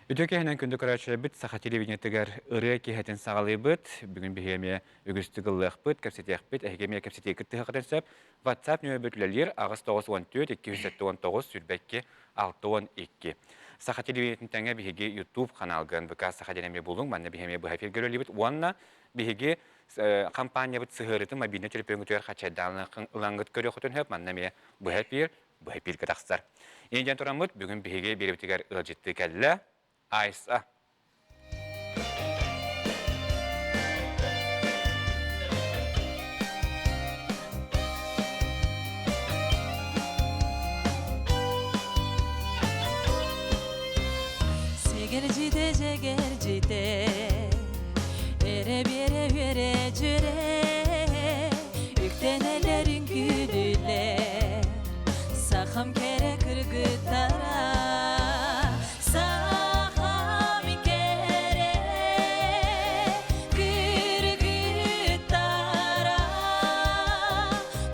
Үтүө киһинэн күндү көрөөччүлэрбит саха телевидениетыгар ырыа киэһэтин саҕалыыбыт. Бүгүн биһиги эмиэ үгүстүк ыллыахпыт, кэпсэтиэхпит, эһиги эмиэ кэпсэтиэккит тыһахытын сөп. WhatsApp нөмербүт үлэлиир 894 279 22 62. Саха телевидениетин тэҥэ биһиги YouTube ханаалга НВК Саха диэн эмиэ булуҥ. Манна биһиги эмиэ быһа эфиргэ үлэлиибит. Уонна биһиги хампаанньабыт сыһыарытын мобильнай төлөпүөҥҥүтүгэр хачайдаан ылаҥҥыт көрүөххүтүн сөп. Манна эмиэ быһа эфир быһа эпииргэ тахсар. Инньэ диэн тураммыт, бүгүн биһиги биэрэбитигэр ыалдьыттыы кэллэ. Айса. Сэгэрдьитэ дьэгэрдьитэ, эрэ биэрэ үөрэ дьүөрэ, үктэнэлэрин күдүлэр, сахам кэрэ кыргыттара, сахам кэрэ кыргыттара,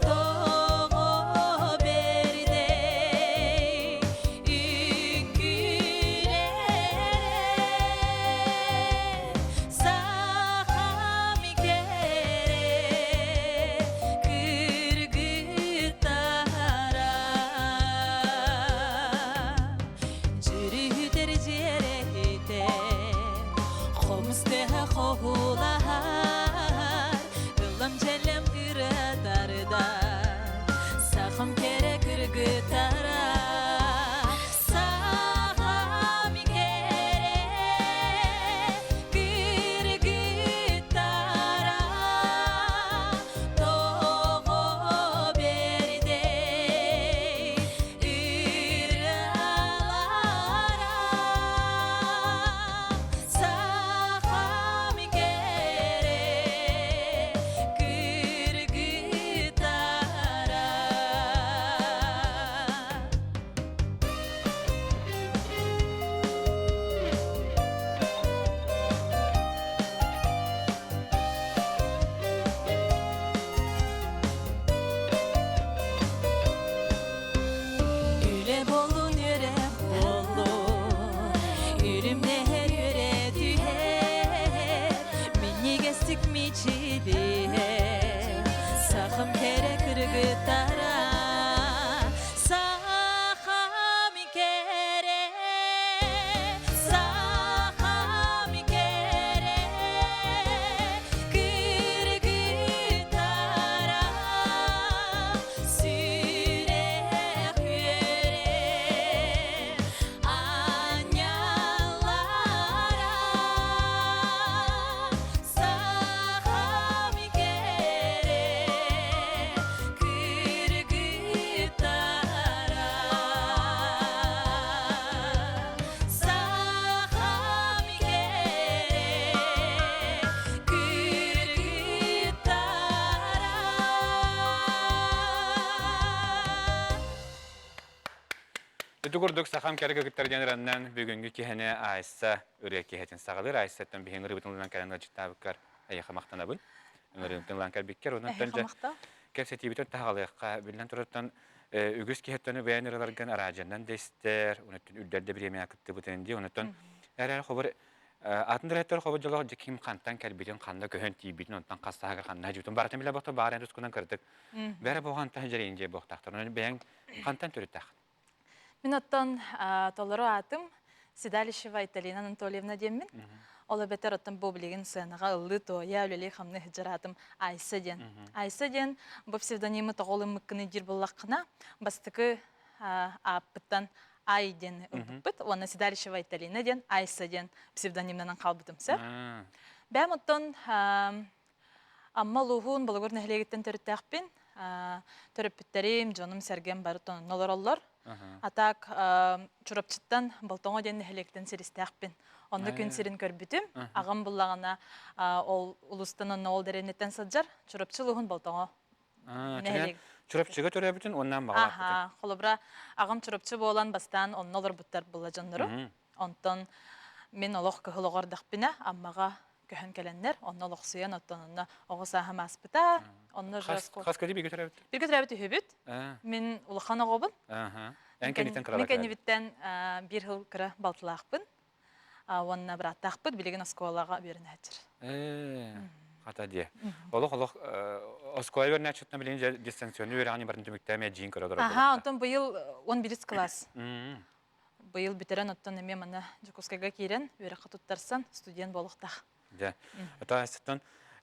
тоҕо бэрдэй үҥкүүлэрэ, сахам кэрэ кыргыттара. Дьүрүһүтэр дьиэрэһитэ, хомус тыаһа хоһулаһар, ыллам дьэлэм ырыа тардар, сахам кэрэ кыргыттара. Сахам кэрэ кыргыттара, тоҕо бэрдэй ырыалара. Сахам кэрэ кыргыттара. Үлэ буоллун, үөрэх буоллун, үрүмнэһэр үөрэ түһэр, минньигэстик мичилиһэр, сахам кэрэ кыргыттара. Сахам кэрэ, сахам кэрэ, кыргыттара, сүрэх үөрэр аанньаллара. Сахам кэрэ, кыргыттара. Сахам кэрэ, кыргыттара. Ити курдук сахам кэрэ кыргыттар диэн ыраннан бүгүҥҥү киһини Айса ырыа киһитин саҕалыыр. Айсаттан биһиги ырыабытын ылынан кэлэн ыалдьыттаабыккар эйиэхэ махтанабын. Ыҥырыыбытын ылан кэлбиккэр. Онон дьэ кэпсэтиибитин таһаҕалыахха. Биллэн турартан үгүс киһиттэн бэйэн ыраларгын араадьаннан да истэр, онуттан үрдэр да бириэмэҕэ кыттыбытын дии. Онуттан эрэр хобор атын ырыаттар хобор дьолох дьэ ким хантан кэлбитин, ханна көһөн тиийбитин, онтон хас сааһыгар ханна дьутун барытын билэ бохто баар эн тускунан кырдык. Бэрэ буолгантан дьэриин дьиэ буохтаахтар. Онон бэйэҥ хантан төрүттээх? Мин оттон толору аатым Седалищева Айталина Анатольевна диэммин. Ол эбэтэр оттон бу билигин сыанаҕа ыллыы-туойа, үлэлии-хамныы сылдьар аатым Айса диэн. Айса диэн бу псевдонимы тоҕо ылыммыккыный диир буоллаххына, бастакы ааппыттан Ай диэн ылбыппыт уонна Седалищева Айталина диэн Айса диэн псевдонимнанан хаалбытым сөп. Бэйэм оттон Амма улууһун Болугур нэһилиэгиттэн төрүттээхпин. Төрөппүттэрим, дьонум-сэргэм бары онно олороллор. А так Чурапчыттан Болтоҥо диэн нэһилиэктэн сиристээхпин. Онно күн сирин көрбүтүм. Аҕам буллаҕына ол улуустан онно ол дэриэбинэттэн сылдьар. Чурапчы улууһун Болтоҥо нэһилиэг. Чурапчыга төрөөбүтүн уонна Аммаҕа Аха, холобура, аҕам Чурапчы буолан бастаан онно олорбуттар була дьоннору. Онтон мин олох кыһыл оҕо эрдэхпинэ Аммаҕа көһөн кэлэннэр, онно олохсуйан, оттон онно оҕо сааһым ааспыта. Онно Хас хас көтү бииргэ төрөөбүт? Бииргэ төрөөбүт үһүбүт. Мин улахан оҕобун. Эн кэнниттэн Мин кэннибиттэн биир сыл кыра балтылаахпын. Уонна бырааттаахпыт билигин оскуолаҕа үөрэнээччир. Хата диэ. Олох олох оскуола үөрэнээччитинэ билигин дистанционный үөрэҕин барын түмүктээн дьиин көрө олорор. Аха, онтон быйыл 11 класс. Быйыл бүтэрэн оттон эмиэ манна Дьокуускайга киирэн үөрэххэ туттарсан студент буолуохтаах. Дьэ. Ата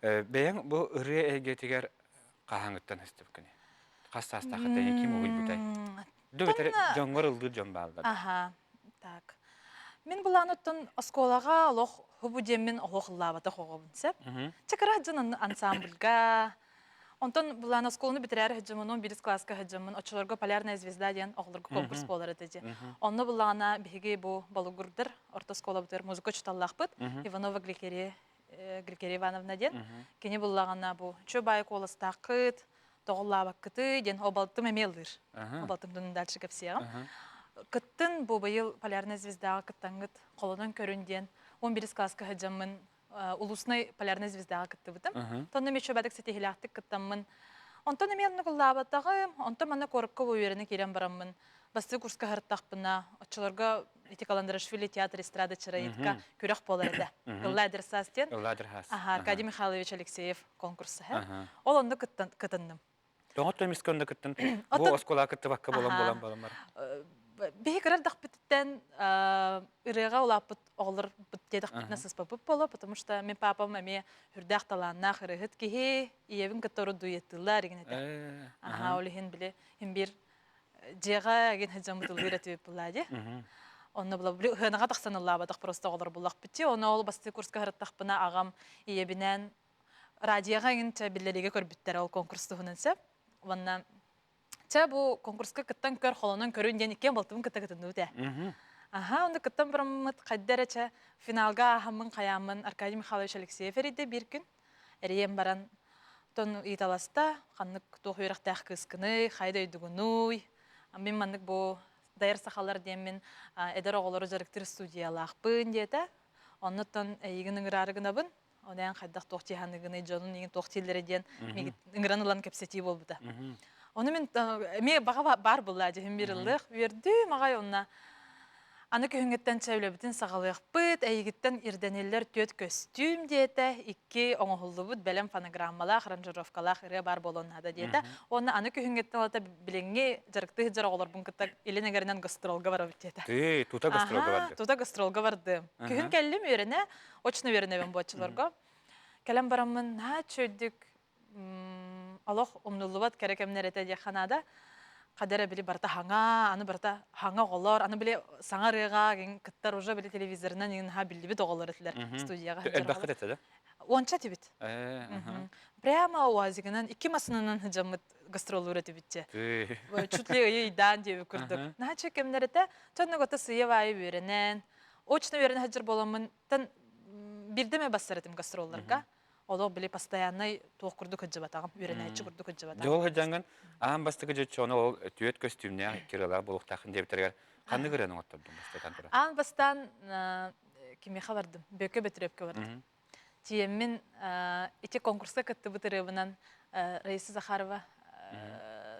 бэйэҥ бу ырыа эйгэтигэр хаһааҥҥыттан өстөбүккүнүй? Хас саастааххыттан ким уһуйбутай? Дө дьоҥҥор ыллыыр дьон бааллар. Аха. Так. Мин былаан оттон оскуолаҕа олох хубу диэммин оһох ыллаабатах оҕобун сөп. Чакыра дьон ансамбльга Онтон былаан оскуоланы бүтэрээр сылдьаммын, 11 класска сылдьаммын, оччолорго «Полярная звезда» диэн оҕолорго конкурс буолар этэ дии. Онно буллаҕына биһиги бу Болугурдар орто оскуолабытыгар музыка учууталлаахпыт Иванова Гликерия Гликерия Ивановна диэн. Кини буллаҕына бу чө баай куоластааххыт, тоҕуллаабаккытый диэн обалтым эмиэ ыллыыр. Обалтым дунун дальше кэпсиэҕим. Кыттын бу быйыл «Полярная звездаҕа кыттаҥҥыт холонон көрүн» диэн 11 класска сылдьаммын улуснай полярная звездаҕа кыттыбытым. Тонно эмиэ чөбөтүк ситиһилээхтик кыттаммын. Онтон эмиэ оннук ыллаабатаҕым. Онтон манна куоракка үөрэнэ киирэн бараммын бастакы курска сырыттахпына, оччолорго ити Каландарашвили театр эстрада чароитка күрэх буолар этэ. Ыллаа Дерсас диэн. Ыллаа Дерсас. Аха, Аркадий Михайлович Алексеев конкурсаһа. Ол онно кытынным. Тоҕо эмискэ онно кыттан бу оскуолаҕа кыттыбакка буолан буолан буолан бар. Биһи кырар дахпытыттан ырыаҕа улааппыт оҕолор диэтэхпитинэ сыспаппыт буолуо, потому что мин папам эмиэ үрдээх талааннаах ырыаһыт киһи, ийэбин кытта урут дуэттыыллар игин этэ. Аха, ол иһин били иһин биир дьиэҕэ игин сылдьаммыт ыллыыр этибит буоллаа дии. Онно була били ыһыанаҕа тахсан ыллаабатах просто оҕолор буллахпыт дии. Ону ол бастакы курска сырыттахпына аҕам ийэбинээн радиоҕа эҥин чэ биллэриигэ көрбүттэрэ ол конкурс туһунан сөп. Уонна чэ бу конкурска кыттан көр, холонон көрүн диэн иккиэн балтыбын кытта кытынныбыт ээ. Аха, онно кыттан бараммыт хайда эрэ чэ финалга ааһаммын хайааммын Аркадий Михайлович Алексеев эрийдэ биир күн. Эрийэн баран тон ыйыталаста, ханнык туох үөрэхтээх кыыскыный, хайа дойдугунуй, мин маннык бу Дайар сахалар диэммин эдэр оҕолору дьарыктыыр студиялаахпын диэтэ. Оннуттан эйигин ыҥыраары гынабын, Онон хайдах туох тиһаныгыный, дьонун иҥин туох дииллэрэ диэн миигин ыҥыран ылан кэпсэтии буолбута. Ону мин эмиэ баҕа баар буолла дьиһим биир ыллыах үөрдүүм аҕай онно аны күһүҥҥүттэн чэ үлэбитин саҕалыахпыт, эйигиттэн ирдэниллэр түөрт көстүүм диэтэ, икки оҥоһуллубут бэлэм фонограммалаах, аранжировкалаах ырыа баар буолуон наада диэтэ. Уонна аны күһүҥҥүттэн ылата билиҥҥи дьарыктыы сылдьар оҕолорбун кытта илин эҥэринэн гастролга барабыт диэтэ. Тыы, тута гастролга бардым. Тута гастролга бардым. Күһүн кэллим үөрэнэ, очно үөрэнэбин буоччуларга. Кэлэн бараммын наһаа үчүгэйдик олох умнуллубат кэрэ кэмнэр этэ диэххэ наада. Хадара били барыта хаҥа, аны барыта хаҥа оҕолор, аны били саҥа ырыаҕа кыттар уже били телевизорынан иҥин наһаа биллибит оҕолор этилэр студияҕа Элбэххит этэ да? Уонча этибит. Прямо уазигынан икки массыынанан сылдьаммыт гастроллуур этибит дьэ. Чуть ли ыйы ыйдаан диэбит курдук. Наһаа үчүгэй кэмнэр этэ. Чоннугата сыйа-баайы үөрэнэн, очно үөрэнэ сылдьар буоламмын тан биирдэ эмэ бассар этим гастролларга. Олох били постояннай туох курдук сылдьыбатаҕым, үөрэнээччи курдук сылдьыбатаҕым. Дьол сылдьаҥҥын аан бастакы дьоччону ол түөрт көстүүмнээх икки ырыалаах буолуохтааххын диэбиттэригэр ханнык ырыаны оҥоттордуҥ бастатан туран? Аан бастаан кимиэхэ бардым? Бөкө Бөтүрүөпкэ бардым. Тиийэммин ити конкурска кыттыбыт ырыабынан Раиса Захарова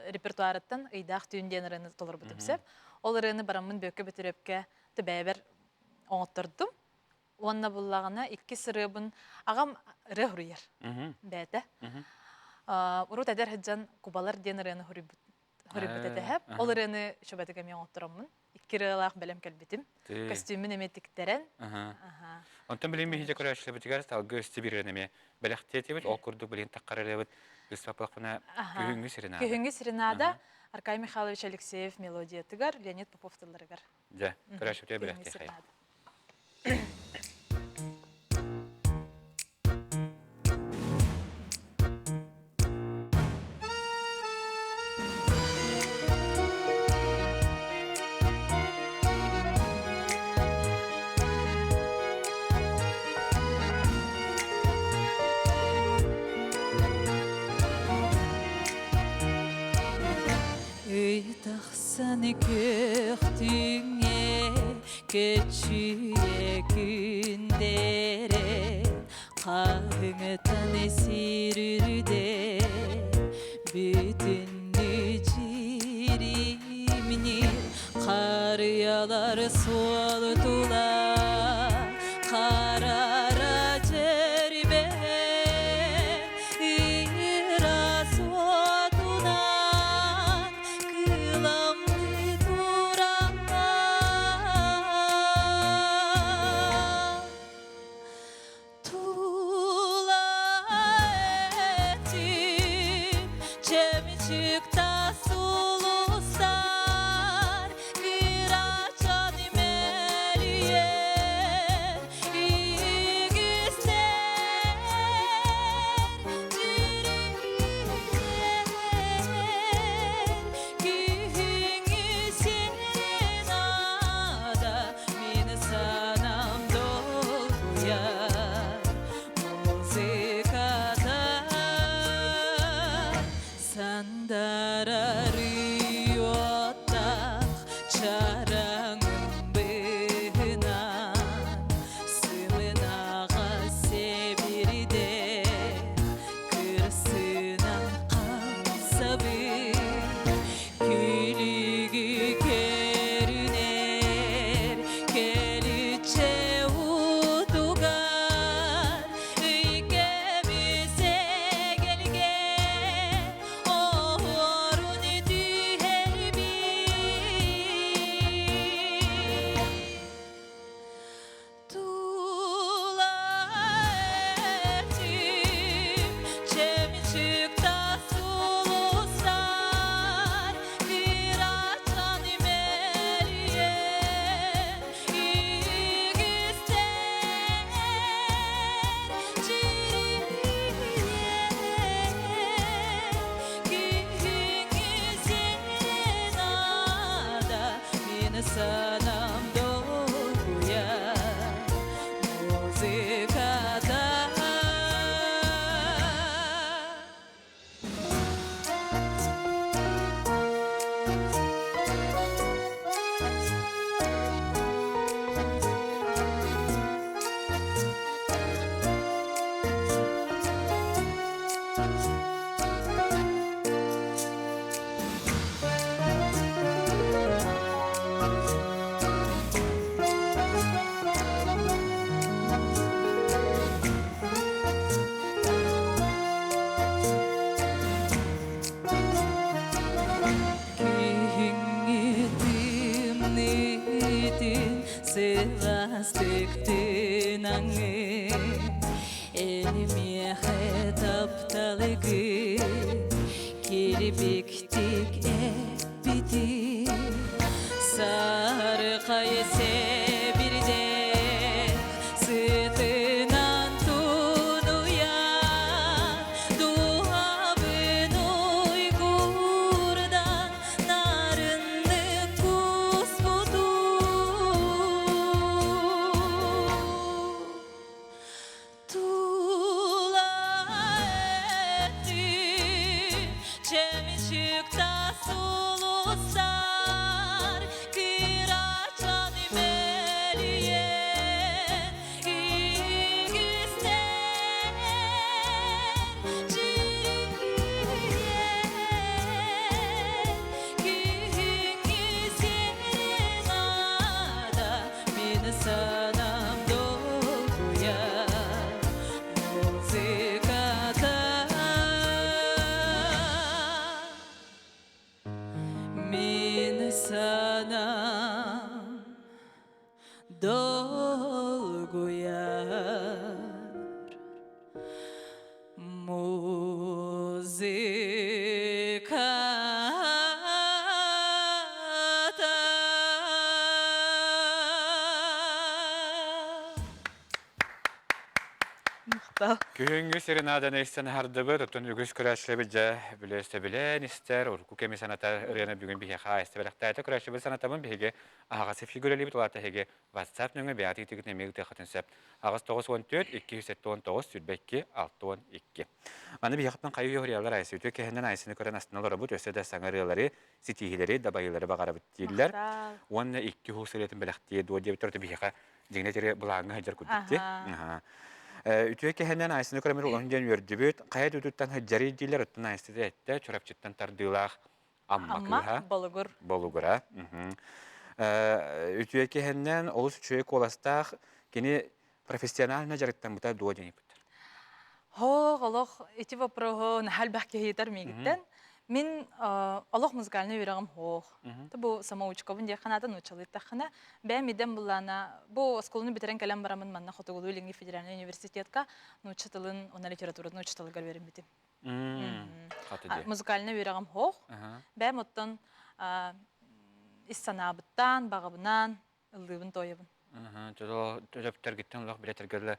репертуарыттан «Ыйдаах түүн» диэн ырыаны толорбутум сөп. Ол ырыаны бараммын Бөкө Бөтүрүөпкэ төбөөбөр оҥоттордум. Уонна буллаҕына иккис ырыабын аҕам ырыа суруйар бэйэтэ. Урут эдэр сылдьан Кубалар диэн ырыаны суруйбут суруйбут этэ. Ол ырыаны шөбөтүк эмиэ оҥоттороммун. Икки ырыалаах бэлэм кэлбитим. Костюммун эмиэ тиктэрэн. Онтон билин биһиги көрөөччүлэрбитигэр салгыы өссө биир ырыаны эмиэ бэлэхтиэтибит. Ол курдук билин таххар ырыабыт Быспапылахпына Күһүҥҥү серенада. Күһүҥҥү серенада Аркадий Михайлович Алексеев мелодиятыгар, Леонид Попов тылларыгар. Дьэ, көрөөччүбүтүгэр бэлэхтиэхэй. Ый тахсан күөхтүҥэ көччүйэ күндэрэ хаһыҥытан сирүрүдэ бүтүннүү дьиримнир харыйалар суолтулар. Чемчик тас улустар Кырачан имэлийэр Үгүстэр дьүрүһүйэр Күһүҥҥү серенада Мин санам долгуйар Музыката Сандарар уоттаах чараҥын быһынан Сымынаҕа сэбирдэх кырсынан хамсабыт Күлүгү көрүнэр көлүччэ утугар Өйкөмүс эгэлгэ оһуорун түһэрбит Тула өтүм чөмчүк тас улустар Кырачан мэлийэн үгүстэр Чүрүйэн күһүҥҥү серенада Мин санам долгуйар музыката. Күһүҥҥү тымныытын сылаастык тынаҥын Эн миэхэ тапталыгын кирбиктик эппитин Сарыкай сэбирдэх сытынан тунуйан Дууһабын уйгуурдан нарыннык кууспутун Тула өттүм чөмчүк тас улустар Кырачан мэлийэн үгүстэр Дьүрүһүйэн күһүҥҥү серенада Мин санам долгуйар музыката. Мин санам долгуйар Музыката. Махтал. Күһүҥҥү серенаданы истэн аһардыбыт, оттон үгүс көрөөччүлэрбит дьэ билэ билэн истэр, урукку кэми санатар ырыаны бүгүн биһиэхэ айста бэлэхтээтэ. Көрөөччүбүт санатабын биһиги аһаҕас эфиргэ үлэлиибит, ол аата эһиги WhatsApp нөҥүө бэйэҕит ыытыгытын эмиэ ыытыаххытын сөп. 8 94 279 22 62. Аны биһиэхтэн хайыы уһуруйаллар айсы үтүө кэһэннэн айсыны көрөн астына олоробут, өссө да саҥа ырыалары, ситиһиилэри, дабайыылары баҕарабыт дииллэр. Уонна икки уһус ырыатын бэлэхтиэ дуо диэбиттэр, ото биһиэхэ дьиҥинэ тири былааҥҥа сылдьар курдук дии. Үтүө кэһэннэн айсыны көрөммүт улахан диэн үөрдүбүт. Хайа дойдуттан сылдьарый дииллэр, оттон айсыты эттэ, Чурапчыттан тардыылаах Амма Амма кыыһа. Болугур. Болугура. Үтүө киһиннэн олус үчүгэй куоластаах кини профессионально дьарыктаммыта дуо диэн ыйыппыттар. Хоох, олох ити вопроһу наһаа элбэх киһи ыйытар миигиттэн. Мин олох музыкальнай үөрэҕим хоох. Бу самоучкабын диэх ханаата нууччалыыттаххына, бэйэм идэм буллаана бу оскуоланы бүтэрэн кэлэн бараммын манна Хотугулуу-Илиҥҥи федеральнай университетка нуучча тылын уонна литературатын учууталыгар үөрэммитим. Музыкальнай үөрэҕим суох. Бэйэм оттон ис санаабыттан, баҕабынан ыллыыбын туойабын. Төрөпүттэргиттэн олох билэтэргэлэ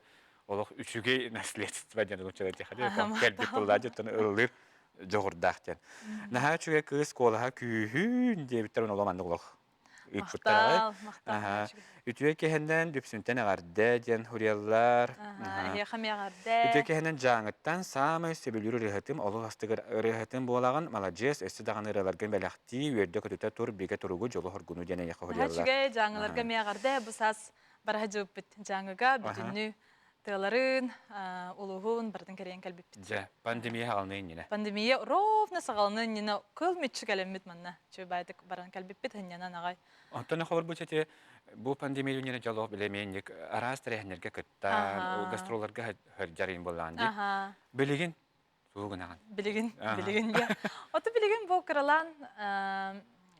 олох үчүгэй наследство диэн нууччалар кэлбит буоллаа дьоттон ыллыыр дьоҕурдаах диэн. Наһаа үчүгэй кыыс куолаһа күүһүүн диэбиттэр олох маннык олох ыыппыттар. Махтал, махтал. Үтүө киһинэн Дүпсүнтэн эҕэрдэ диэн суруйаллар. Эһиэхэ эмиэ эҕэрдэ. Үтүө киһинэн Дьааҥыттан саамай сөбүлүүр ырыаһытым, олус астыгыр ырыаһытым буолаҕын, маладьыас, өссө даҕаны ырыаларгын бэлэхтии, үөрдэ-көтүтэ тур, бигэ туругу, дьолу-хоргуну диэн эйиэхэ Наһаа суруйаллар. үчүгэй, Дьааҥыларга эмиэ эҕэрдэ. Бу саас бараһа дьыбыппыт Дьааҥыга бүтүннүү тыаларын, улууһун барытын кэрийэн кэлбиппит. Дьэ, пандемия саҕаланыы иннинэ. Пандемия ровно саҕаланыы иннинэ кыл мүччү кэлэммит манна. Чүбайтык баран кэлбиппит һынньанан аҕай. Онтон холбут эти бу пандемия иннинэ дьолоох билэмиэнник араас тэрээһиннэргэ кыттан, гастролларга сылдьар буоллаан дии. Билигин тугу гынаҕын? Билигин, билигин дьэ. Оту билигин бу кыралаан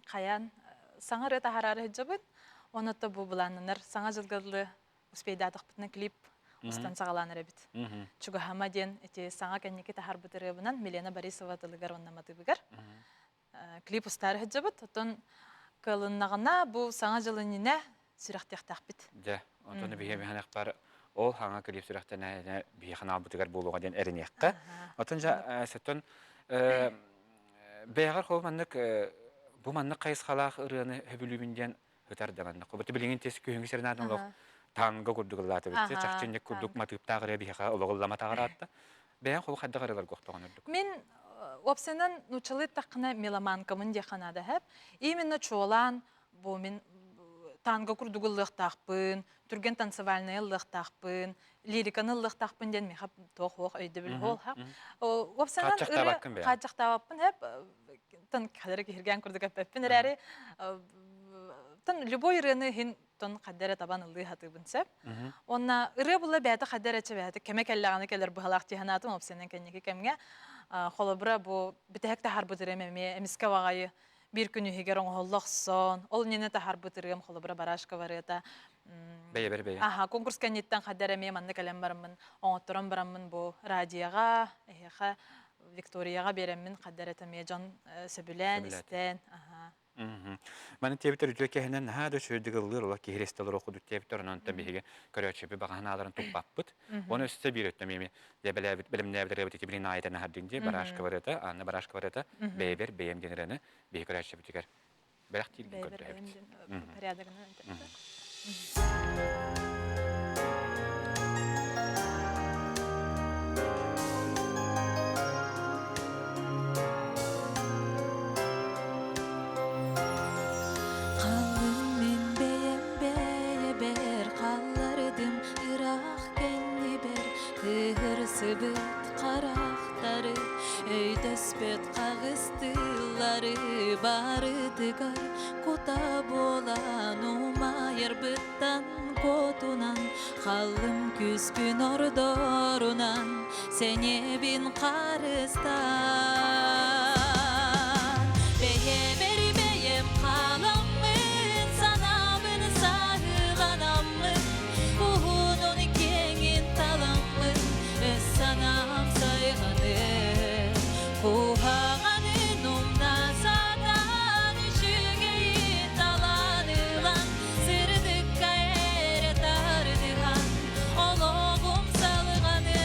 хайаан саҥа ырыа таһараары сылдьабын. Онно бу былааннанар саҥа дьылга успейдаатахпытына клип устан саҕалаан эрэбит. Чугаһама диэн ити саҥа кэнники таһарбыт ырыабынан Милена Борисова тылыгар уонна матыыбыгар клип устаары сылдьабыт. Оттон кылыннаҕына бу саҥа дьыл иннинэ сүрэхтиэхтээхпит. Дьэ, онтон биһиги биһиэхпэр ол хаҥа клип сүрэхтэнэ биһи ханаалбытыгар буолуоҕа диэн эриниэххэ. Оттон дьэ, сөттөн бэйэҕэр хол маннык бу маннык хайысхалаах ырыаны сөбүлүүбүн диэн ытар да маннык. Бу билигин тес күһүҥҥү серенадын олох танго курдук ыллаатыбыт. Чахчынньык курдук матыыптаах ырыа биһиэхэ олоҕулламатаҕар аатта. Бэйэҥ холу хайдах ырыаларга охтоҕун үрдүк? Мин уопсайынан нууччалыы таххына меломанкамын диэххэ наада хэп. Именно чуолаан бу мин танго курдук ыллыахтаахпын, түргэн танцевальнай ыллыахтаахпын, лириканы ыллыахтаахпын диэн миэхэ туох уох өйдөбүл хоол хап. Уопсайынан ырыа хааччахтаабаппын хэп тан хадара киһиргээн курдук эппэппин эрээри тан любой ырыаны иһин тон хаддара табан ыллыы хатыыбын сөп. Уонна ырыа була бэйэтэ хаддара чэбээтэ кэмэ кэллэҕинэ кэлэр быһалаах тиһанаатым опсенен кэнники кэмҥэ холобура бу бүтэһик таһаарбыт ырыам эмиэ эмискэ баҕайы биир күн иһигэр оҥоһулла охсон ол иннинэ таһаарбыт ырыам холобура барашка барыата бэйэбэр бэйэ аха конкурс кэнниттэн хаддар эмиэ манна кэлэн бараммын оҥотторон бараммын бу радиоҕа эһиэхэ Викторияҕа биэрэммин хаддар эмиэ дьон сөбүлээн истэн аха. Маны тиэбитэр үтүө кэһинэн наһаа да үчүгэйдик ыллыыр олох киһи истэ олоруох курдук тиэбитэр онон биһиги көрөөччүбү баҕаһын ааларын туппаппыт. Оны өссө биир өттө эмиэ бэлээбит бэлэмнээбит ырыабыт ити билин аайытан аһардын дии Барашка барыта Анна Барашка барыта бэйэбэр бэйэм диэн ырыаны биһиги көрөөччүбүтүгэр бэлэхтииргин Бэйэбэр бэйэм көрдөһөбүт. диэн порядогынан Халым мин бэйэм бэйэбэр халлардым ыраах кэннибэр кыыһырсыбыт харахтары өйдөспөт хаҕыс тыллары барытыгар кута буолан умайарбыттан куотунан халым күүспүн ордорунан сэниэбин харыстаан бэйэбэр бэйэм халаммын санаабын саһыланаммын уһунун киэҥин таламмын өс санаам сайҕаныр куһаҕанын умна сатаан үчүгэйи талан ылан сырдыкка эрэ тардыһан олоҕум салҕаныр.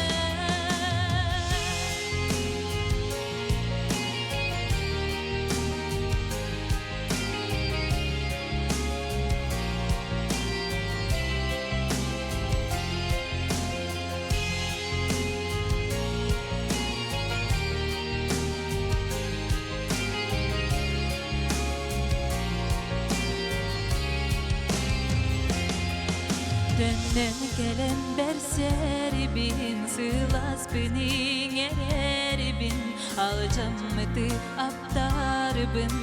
Төннөн кэлэн бэрсэрибин, сыласпын иҥэрэрибин, алдьаммыты аптарыбын,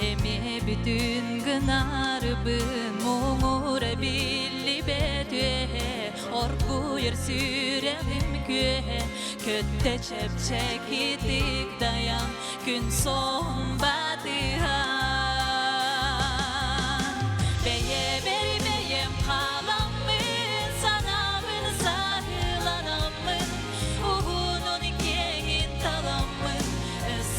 эмиэ бүтүн гынарыбын, муҥура биллибэт үөһэ, оргуйар сүрэҕим күөһэ, көттө чэпчэкитик дайан, күн соһун батыһан. Бэйэбэр бэйэм халаммын, санаабын саһыланаммын, уһунун киэҥин таламмын, өс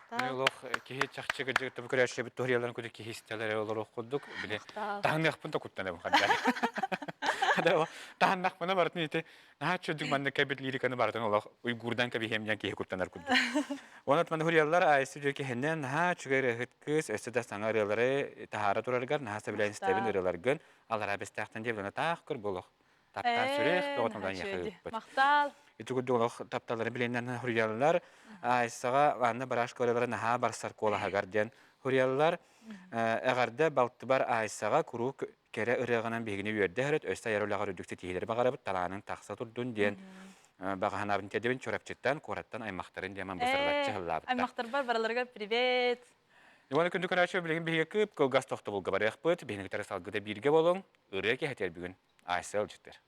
Олох киһи чахчы кырдьык табы көрөөччүбүт туһуйаларын курдук киһи истэлэр олоруох курдук били таһыныахпын да куттанабын ханна. Таһыннахпына барытын ити наһаа чөдүк маннык кэбит лириканы барытын олох уйгуурдан кэбиһиэм диэн киһи куттанар курдук. Онон маны хурияллар айсы дьүө киһинэн наһаа үчүгэй ырыаһыт кыыс өссө да саҥа ырыалары таһаара турарыгар наһаа сөбүлээн истэбин ырыаларгын аллараа бэстээхтэн диэбин таах көр болох таптаан сүрэх тоҕотун ыппыт. Махтал. Ити курдук олох тапталларын билинэн хуруйаллар. Айсаҕа Анна Барашкова ырыалара наһаа барсар куолаһыгар диэн хуруйаллар. Эҕэрдэ балтыбар Айсаҕа куруук кэрэ ырыаҕынан биһигини үөрдэ сырыт, өссө айар үлэҕэр үрдүк ситиһиилэри баҕарабыт, талаанын тахса турдун диэн баҕаһанаабын тиэрдэбин Чурапчыттан, куораттан аймахтарын диэн ман бысырылаччы сыллаабыттар. Аймахтарбар барыларыгар привет! Иван күндү көрөөччү билигин биһиги кып кылгас тохтобулга барыахпыт. Биһиги кытары салгыда бииргэ болуҥ. Ырыа киһэтиэр бүгүн Айсел ыалдьыттар.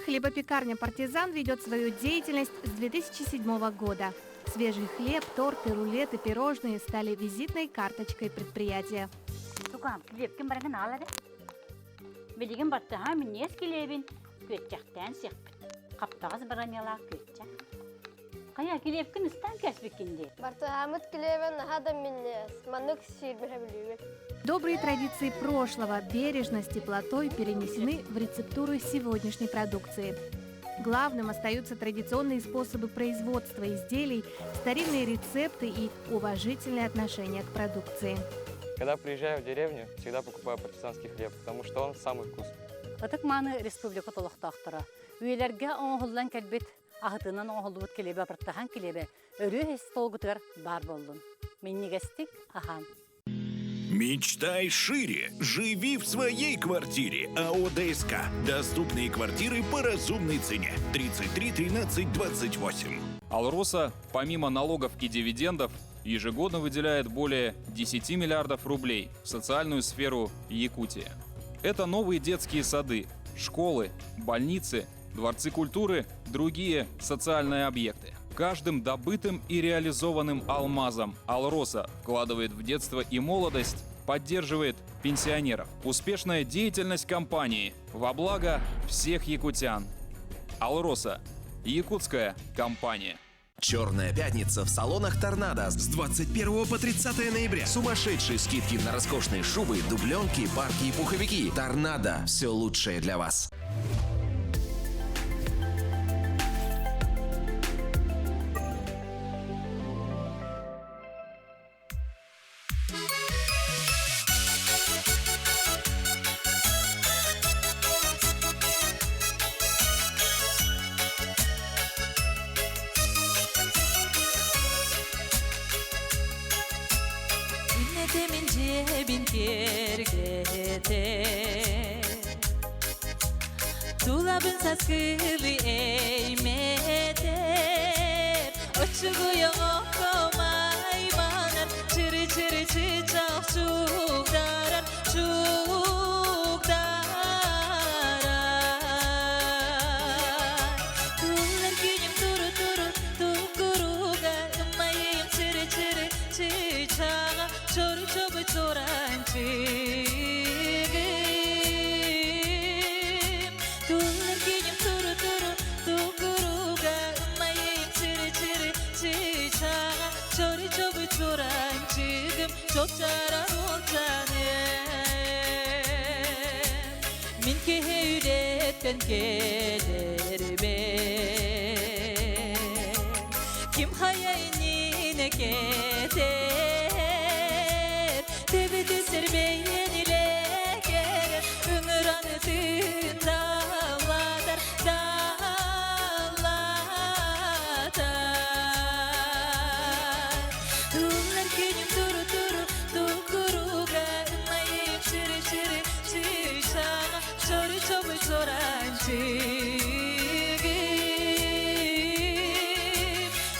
Хлебопекарня «Партизан» ведет свою деятельность с 2007 года. Свежий хлеб, торты, рулеты, пирожные стали визитной карточкой предприятия. Тукаам, килиэпкин барыгын аал эрэ. Билигин баттаһа минньиэс килиэбин күөччэхтээн сиэхпит. Хаптаҕас бараньалаах күөччэх. Хайа, килиэпкин ыстаан кээспиккин дии. Бартыһаамыт килиэбин наһаа да минньиэс. Маннык сиирбэһэ билиибин. Добрые традиции прошлого, бережно с теплотой перенесены в рецептуру сегодняшней продукции. Главным остаются традиционные способы производства изделий, старинные рецепты и уважительное отношение к продукции. Когда приезжаю в деревню, всегда покупаю партизанский хлеб, потому что он самый вкусный. Ытык-мааны республика олохтоохторо. Үйэлэргэ оҥоһуллан кэлбит аһытынан оҥоһуллубут килиэбэ бартахан килиэбэ өрүү столгутугар баар буоллун. Минньигэстик аһаан. Мечтай шире. Живи в своей квартире. АО ДСК. Доступные квартиры по разумной цене. 33 13 28. Алроса, помимо налогов и дивидендов, ежегодно выделяет более 10 миллиардов рублей в социальную сферу Якутии. Это новые детские сады, школы, больницы, дворцы культуры, другие социальные объекты. Каждым добытым и реализованным алмазом Алроса вкладывает в детство и молодость, поддерживает пенсионеров. Успешная деятельность компании во благо всех якутян. Алроса – якутская компания. Черная пятница в салонах «Торнадо» с 21 по 30 ноября. Сумасшедшие скидки на роскошные шубы, дубленки, парки и пуховики. «Торнадо» – все лучшее для вас. Күннэтэмин дьиэбин киэргэтэ Тулабын саскылы эймэтэр Оччугуй оҥокко майманар Чыры-чыры чычах чугдарар Чугдарар Тулар күнүм туру-туру тукуруга Ымайым чыры-чыры чычаҕа Чору-чобу чуранчыгым Тулар күнүм туру-туру тукуруга Ымайым чыры-чыры чычаҕа Чору-чобу чуранчыгым Чопчарар уолчаным Мин киһи үлэттэн кэлэрбин Ким хайа иннинэ кэтэр Төбөтү сэрбэйэн илэкэр Ыҥыран ытын даллатар даллатар Туллар күнүм туру-туру тукуруга Ымайым чыры-чыры чычаҕа Чору-чобу чуранчыгым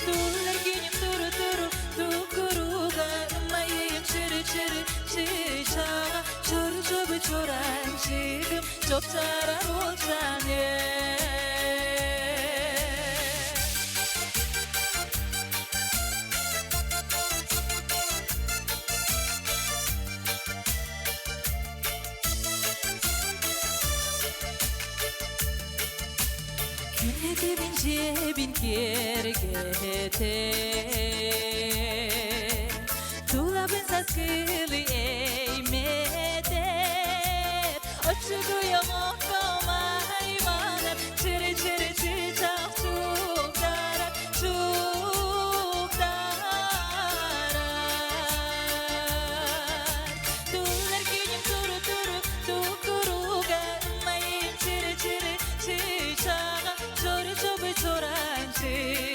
Туллар күнүм туру-туру тукуруга Ымайым чыры-чыры чычаҕа Чору-чобу чуранчыгым Чопчарар уолчаным. Кэрэтибин дьиэбин киэргэтэ Тулабын саскылы эймэтэр Оччугуй оҥокком айманар Чыры-чыры чыычаах чугдарар Чугдарар Туллар күнүм туру-туру тукуруга Ымайым чыры-чыры чыычааҕа Чору-чобу чоранчыгым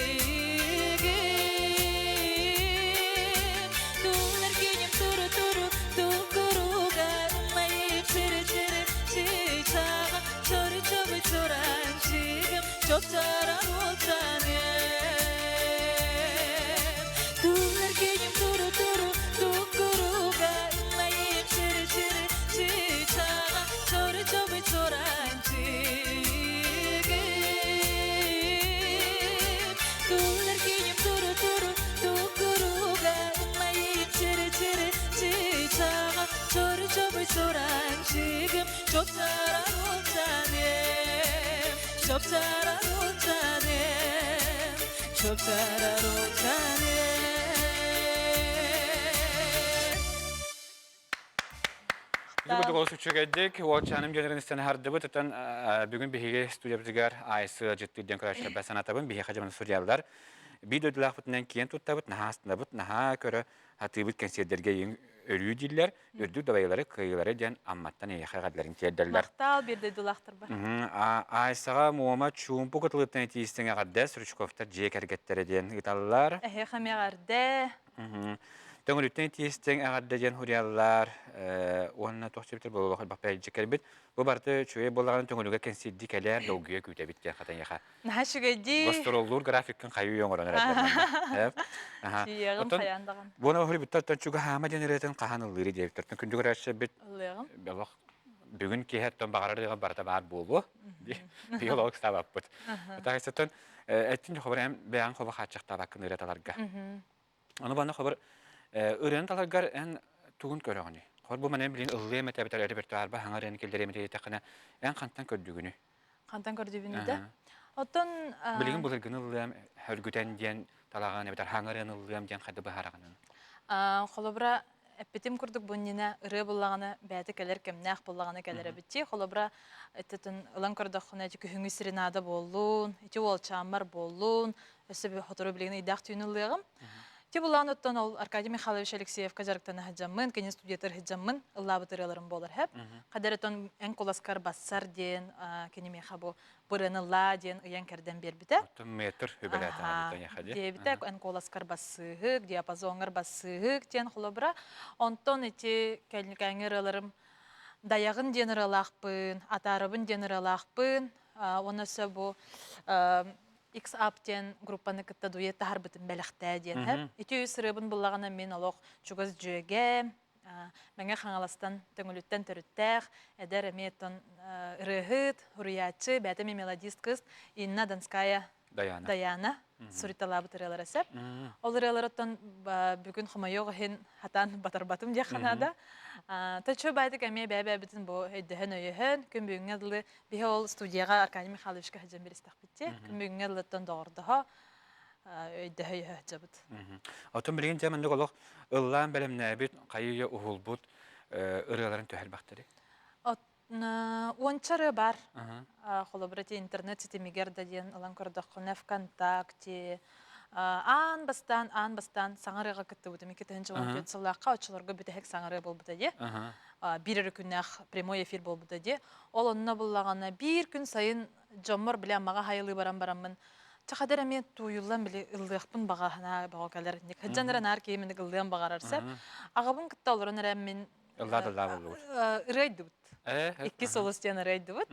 Туллар күнүм туру-туру тукуруга Ымайым чыры-чыры чыычааҕа Чору-чобу чоранчыгым Чопчорон улчаным Туллар күнүм туру-туру тукуруга Ымайым чыры-чыры чыычааҕа Чору-чобу чоранчыгым Туллар күнүм туру-туру тукуруга Ымайым чыры-чыры чыычааҕа Чору-чобу чоранчыгым Чопчорон улчаным Чопчорон улчаным Чопчорон улчаным Бүгүн олус үчүгэйдик, уолчааным дьоннорун истэн аһардыбыт. Оттон бүгүн биһиги студиябытыгар Айсы дьыттыыр диэн көрөөччүлэр санатабын. Биһиэхэ дьоммун суруйаллар. Биир дойдулаахпытынан киэн туттабыт, наһаа астынабыт, наһаа көрө сатыыбыт кэнсиэрдэргэ өрүү дииллэр. Үрдүк дабайыылары, кыайыылары диэн Амматтан эйиэхэ эҕэрдэлэрин тиэрдэллэр. Махтал биир дойдулаахтарбар. Айсаҕа Муома чуумпу кытылыттан итиистиҥ эҕэрдэ Стручковтар дьиэ кэргэттэрэ диэн ыыталлар. Эһиэхэ эмиэ эҕэрдэ. Төҥүлүттэн итиистиҥ эҕэрдэ диэн суруйаллар уонна туох чэбитэр буолуох элбэх кэлбит. Бу барыта үчүгэй буоллаҕына төҥүлүгэ кэнсиэрдии кэлээр долгуйа күүтэбит диэн хатан Наһаа үчүгэйдии. Гастроллуур графиккын хайыы оҥорон эрэллэр. Тиийэҕим хайаан даҕаны. Буона уһур чугаһаама диэн ырыатын хаһан ыллыыры диэбиттэр. Күндү көрөөччүбүт Ыллыаҕым. Олох бүгүн киэһэттэн баҕарар ырыаҕа барыта баар буолуо. Биһиги олох ыксаабаппыт. Таһысаттан эттин хобор эм бэйэҥ хобо хааччахтаабаккын ырыа таларга. Ону баны хобор ырыаны таларгар эн тугун көрөҕүнүй? Хор бу манан билин ыллыам этэ эбэтэр репертуарба хаҥар ырыаны киллэриэм этэ диэтэххинэ эн хантан көрдүгүнүй? Хантан көрдүбүнүй да? Оттон Билигин былыргыны ыллыам, хөргүтэн диэн талаҕын эбэтэр хаҥырыан ыллыам диэн хайда быһаараҕын? Холобура, эппитим курдук бу иннинэ ырыа буллаҕына бэйэтэ кэлэр кэмнээх буллаҕына кэлэр эбит Холобура, ититин ылан көрдөххүнэ ити күһүҥҥү серенада буоллун, ити уолчааммар буоллун, өссө сотору билигин ыйдаах түүн ыллыаҕым. Ити булаан оттон ол Аркадий Михайлович Алексеевка дьарыктана сылдьаммын, кини студиятыгар сылдьаммын ыллаабыт ырыаларым буолар хэп. Хадары эн куласкар бассар диэн кини миэхэ бу бырыаны ыллаа диэн ыйан кэрдэн биэрбитэ. Оттон метр үбэлээтэ диэбитэ эн куоласкар бассыыһык, диапазоҥҥар бассыыһык диэн холобура. Онтон ити кэлникээҥҥи ырыаларым Дайаҕын диэн ырыалаахпын, Атаарабын диэн ырыалаахпын, уонна өссө бу X-Up диэн группаны кытта дуэт таһарбытын бэлэхтээ диэн. Ити үс ырыабын буллаҕына мин олох чугас дьүөгэм, Мэҥэ Хаҥаластан Төҥүлүттэн төрүттээх, эдэр эмиэ оттон ырыаһыт, суруйааччы, бэйэтэ эмиэ мелодист кыыс Инна Донская Даяна, Даяна суруйталаабыт ырыалара сөп. Ол ырыалар оттон бүгүн хомойуох иһин хатаан батарбатым диэххэ наада. Төчө баайдык эмиэ бэйэ-бэйэбитин бу өйдөһөн-өйөһөн, күн бүгүҥҥэ дылы биһи ол студияҕа Аркадий Михайловичка сылдьан билистэхпит дии. Күн бүгүҥҥэ дылыттан доҕордоһо, өйдөһө-өйөһө сылдьабыт. Оттон билигин дьэ маннык олох ыллаан бэлэмнээбит, хайыы уһулбут ырыаларын түһэрбэхтэри? Уонча ырыа баар. Холобура, ити интернет ситимигэр да диэн ылан көрдөххүнэ, ВКонтакте, аан бастаан, аан бастаан саҥа ырыаҕа кыттыбытым 2014 сыллаахха оччолорго бүтэһик саҥа ырыа буолбута дии. Биир эрэ күннээх прямой эфир буолбута дии. Ол онно буллаҕына биир күн сайын дьоммор били Аммаҕа хайылыы баран бараммын чахадыр эмиэ тууйуллан били ыллыахпын баҕа баҕа кэлэр. Сылдьан эрэ наар киһи миник ыллыан баҕарар сеп. Аҕабын кытта олорон эрэ мин Ыллаа ыллаа боллубут. Ырыайдыбыт. Икки сулус диэн ырыайдыбыт.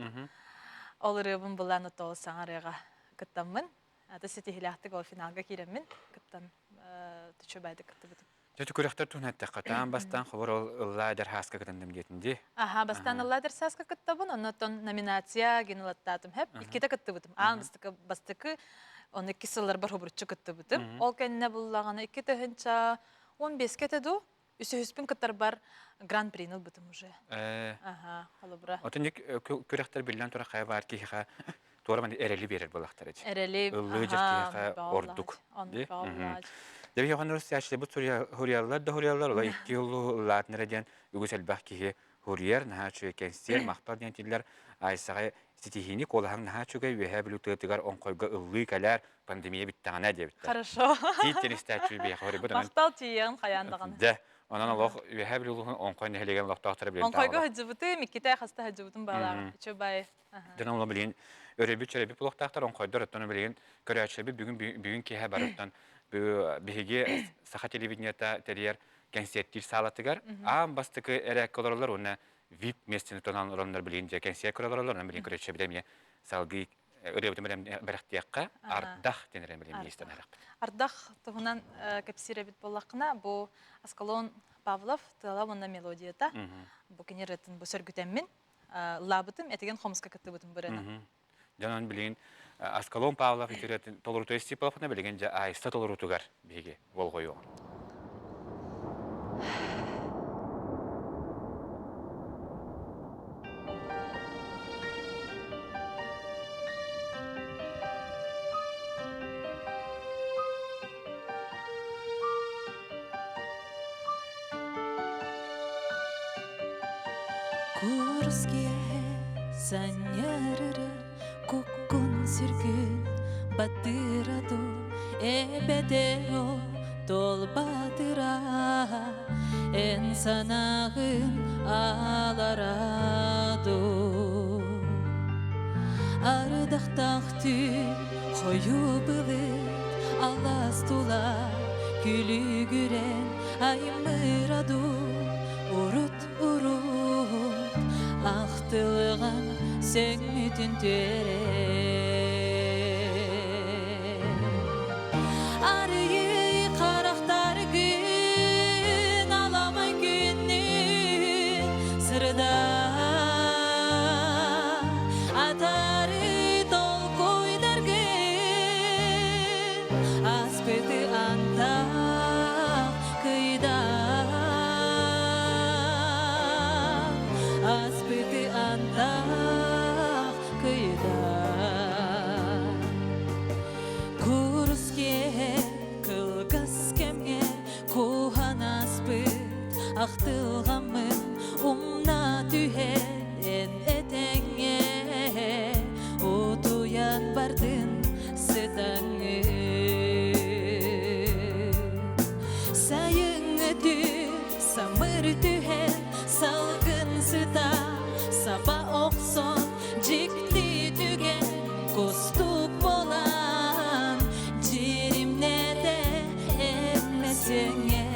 Ол ырыабын булан отол саҥа ырыаҕа кыттаммын. Аты ситиһилээхтик ол финалга киирэммин кыттан түчүбайдык кыттыбытым. Дьэ күрэхтэр туһунан эттэххэ, таан бастаан хобор ол ыллаа эдэр хааска кытынным диэтин дии. Аха, бастаан ыллаа эдэр сааска кыттабын, оннотон номинация генылаттаатым хэп. Иккитэ кыттыбытым. Аан бастакы бастакы он икки сылларбар хобуруччу кыттыбытым. Ол кэннэ буллаҕына 2015-кэ этэ дуу, үсүһүспүн кыттарбар гран-прини ылбытым уже. Э. Аха, холобура. Отон күрэхтэр биллэн турар хайа баар киһиэхэ. туора маны эрэли биэрэр буолахтар эти. Эрэли Ыллыы дьэр ордук. Дьэ биһиэхэ истээччилэрбит суруйаллар да суруйаллар, ола икки улуу ыллаатынара диэн үгүс элбэх киһи суруйар, наһаа үчүгэй кэнсиэр, махтал диэн этиллэр. Айсаҕа ситиһиини куолаһаҥ наһаа үчүгэй, Үөһээ Бүлүү тыатыгар оҥхойго ыллыы кэлээр, пандемия бүттэҕинэ диэбиттэр. Хорошо. Тиит диэн истээччи биһиэхэ суруйбут. Махтал тиийиэҕин хайаан даҕаны. Дьэ, онон олох Үөһээ Бүлүү улууһун Оҥхой нэһилиэгин олохтоохторо билин Оҥхойго сылдьыбытым, иккитэ хаста сылдьыбытым баалааҕым. Үчүгэй. Дьон олох билигин өрөбүт-чөрөбүт буолуохтаахтар, оҥхойдор оттон билигин көрөөччүлэрбит бүгүн бүгүн киэһэ барыттан биһиги саха телевидениета тэрийэр кэнсиэртиир саалатыгар аан бастакы эрээккэ олороллор уонна VIP миэстэни тонон олороннор билигин дьэ кэнсиэр көрө олороллор, онон билигин көрөөччүлэрбит эмиэ салгыы ырыабытын бэлэхтиэххэ ардах диэн эрэ билигин миэстэн аһарахпыт. Ардах туһунан кэпсиир эбит буоллаххына, бу Аскалон Павлов тыала уонна мелодията бу кини ырыатын бу сөргүтэммин ыллаабытым, этигэн хомуска кыттыбытым бырына. Дьонон билигин Аскалон Павлов итирэтин толорутуй Степовна билигин дьэ Айста толорутугар биһиги болҕойуоҕун. Курус киэһэ санньарыра куккун сүргүн баттыыра дуу эбэтэр ол туолбатыра эн санааҕын аалара дуу Ардахтаах түүн хойуу былыт алаас тула күлүгүрэн аймыыра дуу урут урут ахтылҕан сөҥмүтүн түөрэн Арыйыы харахтар күн аламай күннүүн сырдаа Атары толкуйдаргын аспыты антах кыйда Аспыты антах кыйда Курус киэһэ кылгас кэмҥэ куһан аспыт ахтылҕаммын умна түһэн эн этэҥҥэ утуйан бардын сытаҥҥын Сайыҥҥы түүн самыр түһэн салгын сыта саба охсон дьикти түгэн кустук буолан дьиримнэтэ этмэсиҥэ.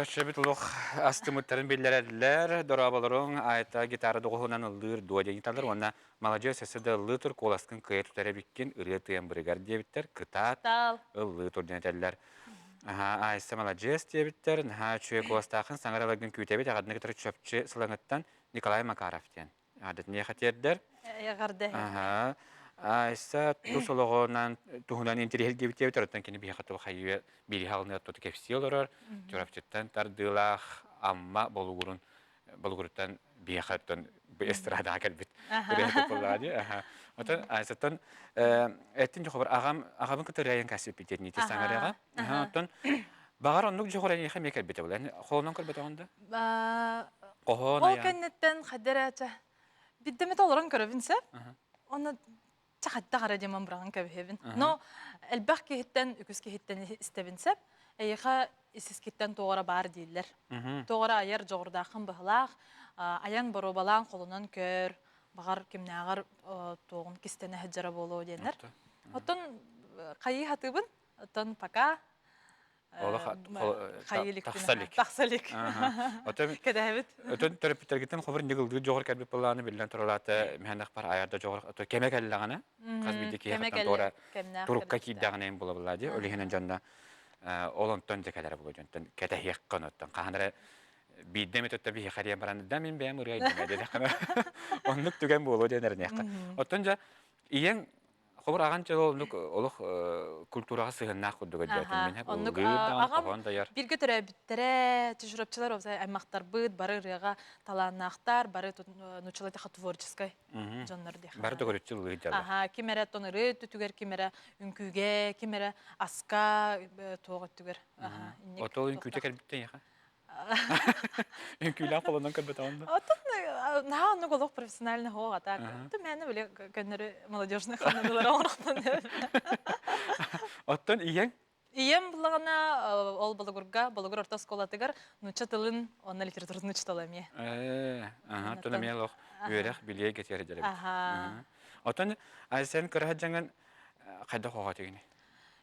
Көрөөччүбүт олох астымыттарын биллэрэллэр. Дорооболоруҥ, Айта гитара доҕуһунан ыллыыр дуо диэн ыйыталлар уонна маладьыас өссө да ыллыы тур, куоласкын кыайа тутар эбиккин, ырыа тыам бырыгар диэбиттэр, кытаат, Таал. ыллыы тур диэн этэллэр. Аһаа, Айса маладьыас диэбиттэр, наһаа үчүгэй куоластааххын, саҥа ырыаларгын күүтэбит, эҕэрдэ кытары чопчу сылаҥыттан Николай Макаров диэн. Аадатыниэхэ тиэрдэр. Эҕэрдэ. Аһаа. Айса тус олоҕунан туһунан интэриэһиргээбит диэбит оттон кини биһиэхэ туох хайыы биири хаалыныгар туту кэпсии олорор. Чурапчыттан тардыылаах Амма болугурун болугуруттан биһиэхэ оттон эстрадаҕа кэлбит. Ырыа дии. Аха. Оттон Айсаттан эттин дьохобор аҕам аҕабын кытта ырыайан кассиппит диэн ити саҥарыаҕа. Аха. Оттон баҕар оннук дьохор эйиэхэ эмиэ кэлбитэ буолан холонон көрбөтөҕүн да? Хоһоон Ол айаан. кэнниттэн хайда эрэ чэ бидде эмит олорон көрөбүн сөп. Онно чэ хайдах эрэ диэн быраҕан кэбиһэбин. Но элбэх киһиттэн, үгүс киһиттэн истэбин сөп. Эйиэхэ исискиттэн туох эрэ баар дииллэр. Туох эрэ айар дьоҕурдааххын быһылаах, айан боруобалаан холонон көр, баҕар кимнээҕэр туоҕун кистэнэ сылдьара буолуо диэннэр. Оттон хайыы хатыыбын, оттон пока Тахса илик. Тахса илик. Кэтэһэбит. Өтөн төрөппүттэргиттэн хобур ньыгылдыы дьоҕур кэлбит былааны биллэн туралаата мэһэнэх бар айарда дьоҕур кэмэ кэллэҕинэ хас биирдии киһи туора турукка киирдэҕинэ им була була дии ол иһинэн дьонно ол онтон дьэ кэлэрэ буолуо дьонтон кэтэһиэххэ оттон хаһан эрэ биирдэ эмит өттө биһиэхэ диэн баран да мин бэйэм ырыа айдым диэтэххинэ оннук түгэн буолуо диэн эрэниэххэ оттон дьэ ийэҥ Хобур аҕан дьыл оннук олох культураҕа сыһыаннаах курдук өйдөөтүм мин. Оннук Ыллыыр даҕаны, аҕам хоһоон да айар. бииргэ төрөөбүттэрэ, чужуропчылар аймахтарбыт, бары ырыаҕа талааннаахтар, бары нууччалыы эттэххэ творческай дьоннор диэххэ. Бары да көрүччү ыллыыр дьаллар. Аха, ким эрэ оттон ырыа өттүтүгэр, ким эрэ үҥкүүгэ, ким эрэ аска туох өттүгэр. Аха, инник Отол үҥкүүтэ туохтаах. кэлбиттэн яха. Үҥкүүлээх холонон көрбөтөҕүн да? Оттон наһаа оннук олох профессиональный хоһ а так. Оттон мээнэ били көннөрү молодежный ханныгылар оҥорохтон. Оттон ийэҥ? Ийэм буллаҕына ол Болугурга, Болугур орто оскуолатыгар нуучча тылын уонна литературатын учуутала эмиэ. Ээ, аха, оттон эмиэ олох үөрэх билиэ кэтиэр дьэрэ эбит. Оттон Айсен кыра сылдьаҥҥын хайдах оҕо этигиний?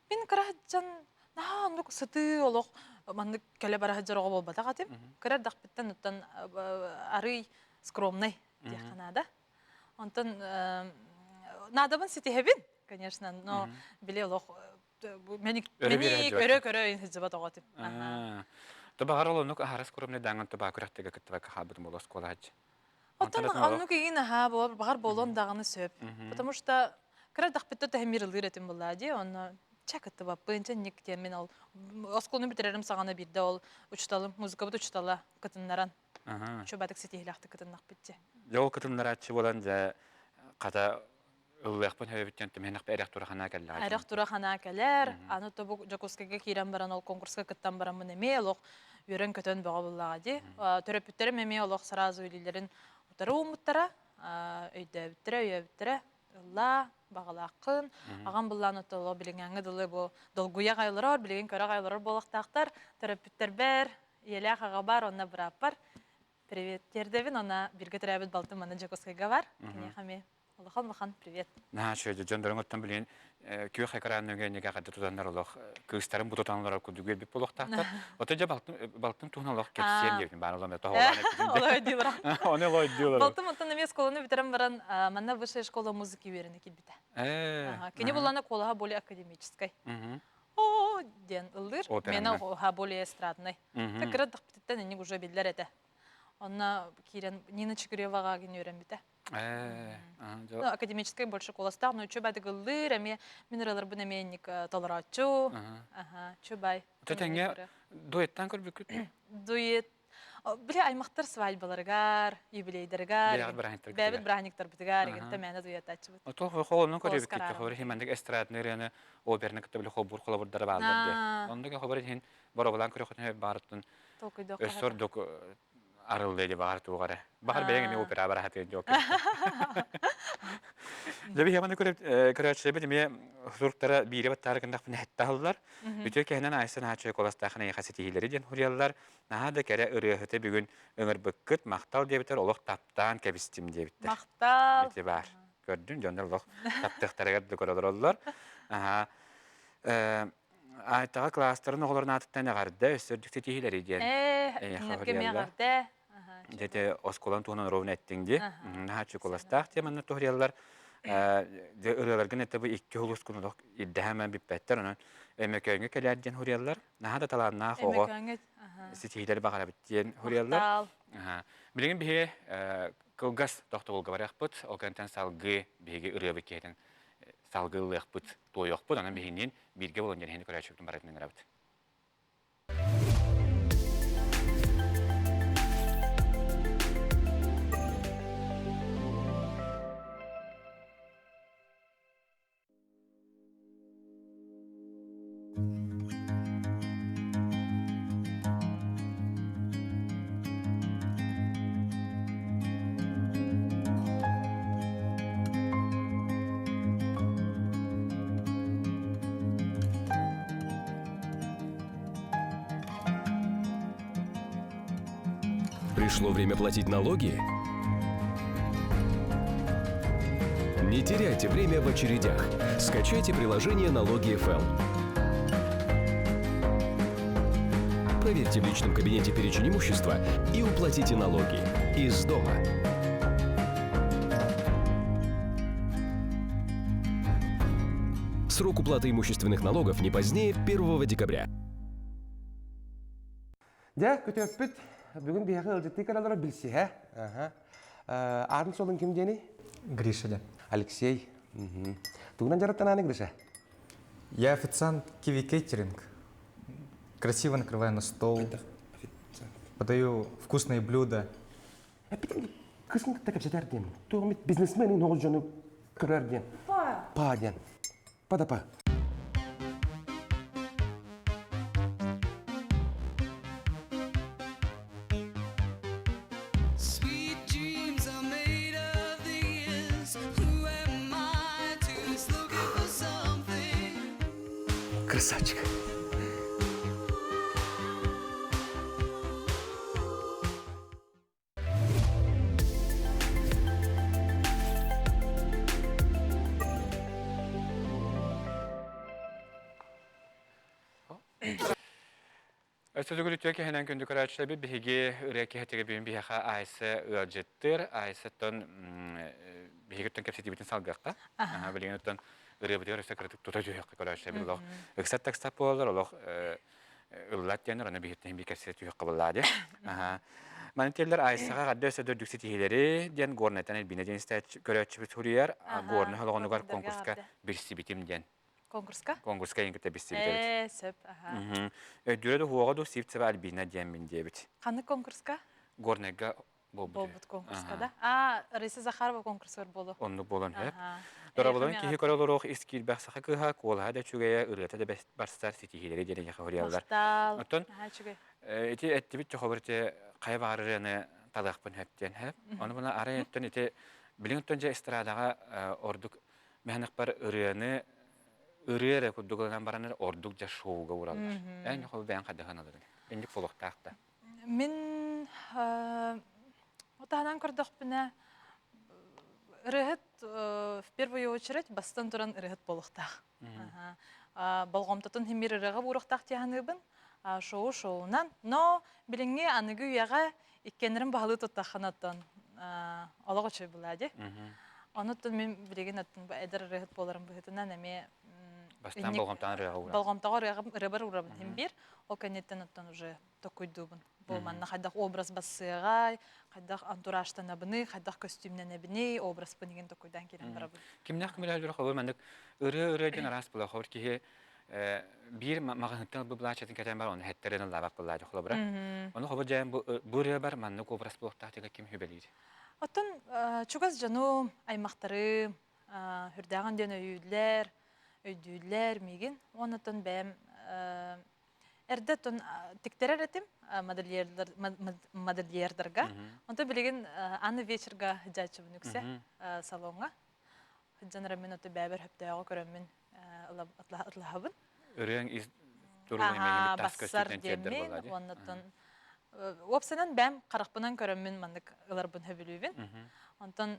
Мин кыра сылдьан наһаа оннук сытыы олох маннык кэлэ бара сылдьар оҕо буолбатах этим. Кыра эрдэхпиттэн оттон арыый скромный диэххэ наада. Онтон наадабын ситиһэбин, конечно, но били олох мэник өрө көрө сылдьыбат оҕо этим. То баҕар ол оннук аһара скромный даҥан то баа күрэхтэгэ кыттыбакка хаалбытым буолуо оскуолаһаччы. Оттон оннук игин аһаа буолар, баҕар буолуон даҕаны сөп. Потому что кыра эрдэхпиттэн тэһимир ылыыр этим буоллаа дии, онно чэ кыттыбаппын, чэ инник диэн мин ол оскуоланы бүтэрэрим саҕана биирдэ ол учууталым, музыкабыт учуутала кытыннаран чубатык ситиһилээхтик кытыннахпыт дии. Дьэ ол кытыннарааччы буолан дьэ хата ыллыахпын сөбүттэн түмэнэхпэ эрэх тура ханаа кэллэҕэ. Эрэх тура ханаа кэлэр. Аны тобу Дьокуускайга киирэн баран ол конкурска кыттан бараммын эмиэ олох үөрэн-көтөн бөҕө буллаҕа дии. Төрөппүттэрим эмиэ олох сразу илиилэрин утары ууммуттара, өйдөөбүттэрэ, өйөөбүттэрэ. Ыллаа, баҕалааххын. Аҕам быллаан отоло билиҥҥээҥҥи дылы бу долгуйа аҕай билигин көрө аҕай олорор буолуохтаахтар. Төрөппүттэрбэр, ийэлээх аҕабар, онно бырааппар Привет тиэрдэбин, она бииргэ төрөөбүт балтым манна Дьокуускайга бар. Киниэхэ эмиэ улахан-улахан привет. Наһаа үчүгэй дьон дьоннорун билигин күөх экран нөҥүө энньэгэ хадда тутаннар олох кыыстарын бу тутан олорор курдук үөрбүт буолуохтаахтар. Ото дьэ балтым балтым туһунан олох кэпсиэн диэбитим баар олом тоһоҕолоон эппитим Олой диилэр. Оны олой диилэр. Балтым оттон эмиэ школаны бүтэрэн баран манна высшая школа музыки үөрэнэ киирбитэ. Кини буллана куолаһа более академическай. О диэн ыллыыр. Мена более эстрадный. Кыра дахпытыттан инник уже биллэр этэ. Онно киирэн Нина Чигиреваҕа кини үөрэммитэ. Ну, академическай больше куоластаах, но чубай ыллыыр, эмиэ мин ырыаларбын эмиэ инник толорооччу. Аха, чубай. Тэҥҥэ дуэттан көрбүккүт? Дуэт Били аймахтар свадьбаларыгар, юбилейдарыгар, бэйэбит бырааһынньыктарбытыгар игин мээнэ дуэттааччыбыт. Ото холонун көрүбүккүт хобор химандык эстрадный ырыаны операны кытта били хобур холобурдара бааллар диye. Оннук хобор иһин боробулаан көрөхөтүнэ баарыттан өссө ордук арыллыа дии баҕар туох эрэ. Баҕар бэйэҥ эмиэ опера бара сатыыр дьок. Дьэ биһиэхэ маны көрөөччүлэрбит эмиэ суруктара биири баттаары гыннахпына хеттаһаллар. Үтүө кэһинэн айсан ааччы куоластаахын эйиэхэ ситиһиилэри диэн суруйаллар. Наһаа да кэрэ ырыаһыты бүгүн ыҥырбыккыт махтал диэбиттэр олох таптаан кэбистим диэбиттэр. Махтал. Ити баар. Көрдүн дьоннор олох таптыахтарыгар да көрө олороллор. Аха. Айтаҕа кылаастарын оҕолорун аатыттан эҕэрдэ, өссө үрдүк ситиһиилэри диэн. Ээ, кинилэргэ эмиэ эҕэрдэ. Дьэ оскуолан туһунан ровно эттиҥ дии. Наһаа чукуластаах теманы туһуйаллар. Дьэ ырыаларгын это бу икки улускун олох ирдэһэмэн бүппэттэр. Онон Өмөкөөҥҥө кэлээр диэн хуруйаллар. Наһаа да талааннаах оҕо ситиһиилэри баҕарабыт диэн хуруйаллар. Билигин биһиги кылгас тохтобулга барыахпыт. Ол кэнниттэн салгыы биһиги ырыабыт киһитин салгыы ыллыахпыт, туойуохпут. Онон биһиниин бииргэ буолан диэн иһини көрөөччүбүтүн барытын ыҥырабыт. Пришло время платить налоги? Не теряйте время в очередях. Скачайте приложение «Налоги ФЛ». Проверьте в личном кабинете перечень имущества и уплатите налоги из дома. Срок уплаты имущественных налогов не позднее 1 декабря. Дьэ, күтүөппүт бүгүн биһиэхэ ыалдьыттыы кэлэллэрэ билсиһэ. Аатын суолун ким диэний? Гриша диэн. Алексей. Тугунан дьарыктанааны, Гриша? Я официант Киви Кейтеринг. Красиво накрываю на стол. Подаю вкусные блюда. Кысын кытта кэпсэтэр диэн. Туох бизнесмен оҕус дьону көрөр диэн. Па. Па диэн. Па да па. Sweet dreams are made of these. Who am I to looking for something? Красавчик. Өссө төгүл үтүө киһинэн күндү көрөөччүлэрбит биһиги ырыа киһитигэр бүгүн биһиэхэ Айса ыалдьыттыыр. Айсаттан биһигиттэн кэпсэтиибитин салгыахха. Билигин оттон ырыабытыгар өссө кыратык тута түһүөххэ көрөөччүлэрбит олох ыксат таксап буолалар, олох ыллат диэннэр, ону биһиттэн биир кэпсэтэ түһүөххэ буоллаа дии. Маны тиэллэр Айсаҕа хадда өссө да үрдүк ситиһиилэри диэн Горнайтан Эльбина диэн көрөөччүбүт суруйар. Горнай холоҕонугар конкурска билсибитим диэн. Конкурска? Конкурска ең кытта билсибит эбит. Ээ, сөп, аха. Өйдүүрэ да хуоҕа ду Сивцева Альбина диэн диэбит. Ханнык конкурска? Горнайга буолбут. Буолбут конкурска да? А, Раиса Захарова конкурсугар буолу. Оннук буолан сөп. Дорабылын киһи көрө олоруох ис киирбэх саха кыыһа, куолаһа да үчүгэйэ, ырыата да барсар ситиһиилэри диэн эйиэхэ хоруйаллар. Махтал. Оттон Наһаа үчүгэй. ити эттибит чохобор ити хайа баҕар ырыаны талыахпын сөп диэн сөп. Ону буна арай оттон ити билиҥ оттон дьэ эстрадаҕа ордук мэһэнэхпэр ырыаны ырыа эрэ курдук ылынан баран ордук дьэ шоуга ураллар. Эн хол бэйэҥ хайдахан алырын. Инник буолуохтаах да. Мин утаһынан көрдөхпүнэ ырыаһыт в первую очередь бастан туран ырыаһыт буолуохтаах. Болҕомтотун химир ырыаҕа буруохтаах дии саныыбын. Шоу шоунан. Но билиҥҥи аныгы үйэҕэ иккиэннэрин баһылыы туттаххына оттон олох үчүгэй буолаа дии. Онуттан мин билигин оттон эдэр ырыаһыт буоларым быһыытынан эмиэ Бастаан болҕомтоҕо ырыаҕа уурабын. Болҕомтоҕо ырыабар уурабын иһин биир. Ол кэнниттэн оттон уже токуйдуубун. Бу манна хайдах образ бассыаҕай, хайдах антуражтанабыный, хайдах көстүүмнэнэбиний, образпын игин токуйдаан киирэн барабын. Кимнээх кимилээх холобур маннык ырыа-ырыа диэн араас була хобур киһи биир маҕаһыынтан ылбыт былаачатын кэтэн бар, ону хэттэрин ыллаабат былаача холобура. Ону хобур дьайан бу ырыа бар маннык образ буолуохтаах диэн ким сүбэлиир? Оттон чугас дьону, аймахтары үрдээҕин диэн өйүүллэр, өйдүүллэр миигин. Уонна бэйэм Эрдэ оттон тиктэрэр этим модельердарга. Онтон билигин аны вечерга сылдьааччыбын үксэ салоҥҥа. Сылдьан эрэ мин ото бэйэбэр сөптөөҕү көрөммүн ытлаһабын. Ырыаҥ ис туругун эмиэ тас Бассар көстүүтүнэн тиэрдэр диэммин буолла дии. уоннаттан уопсанан бэйэм харахпынан көрөммүн маннык ыларбын сөбүлүүбүн. Онтон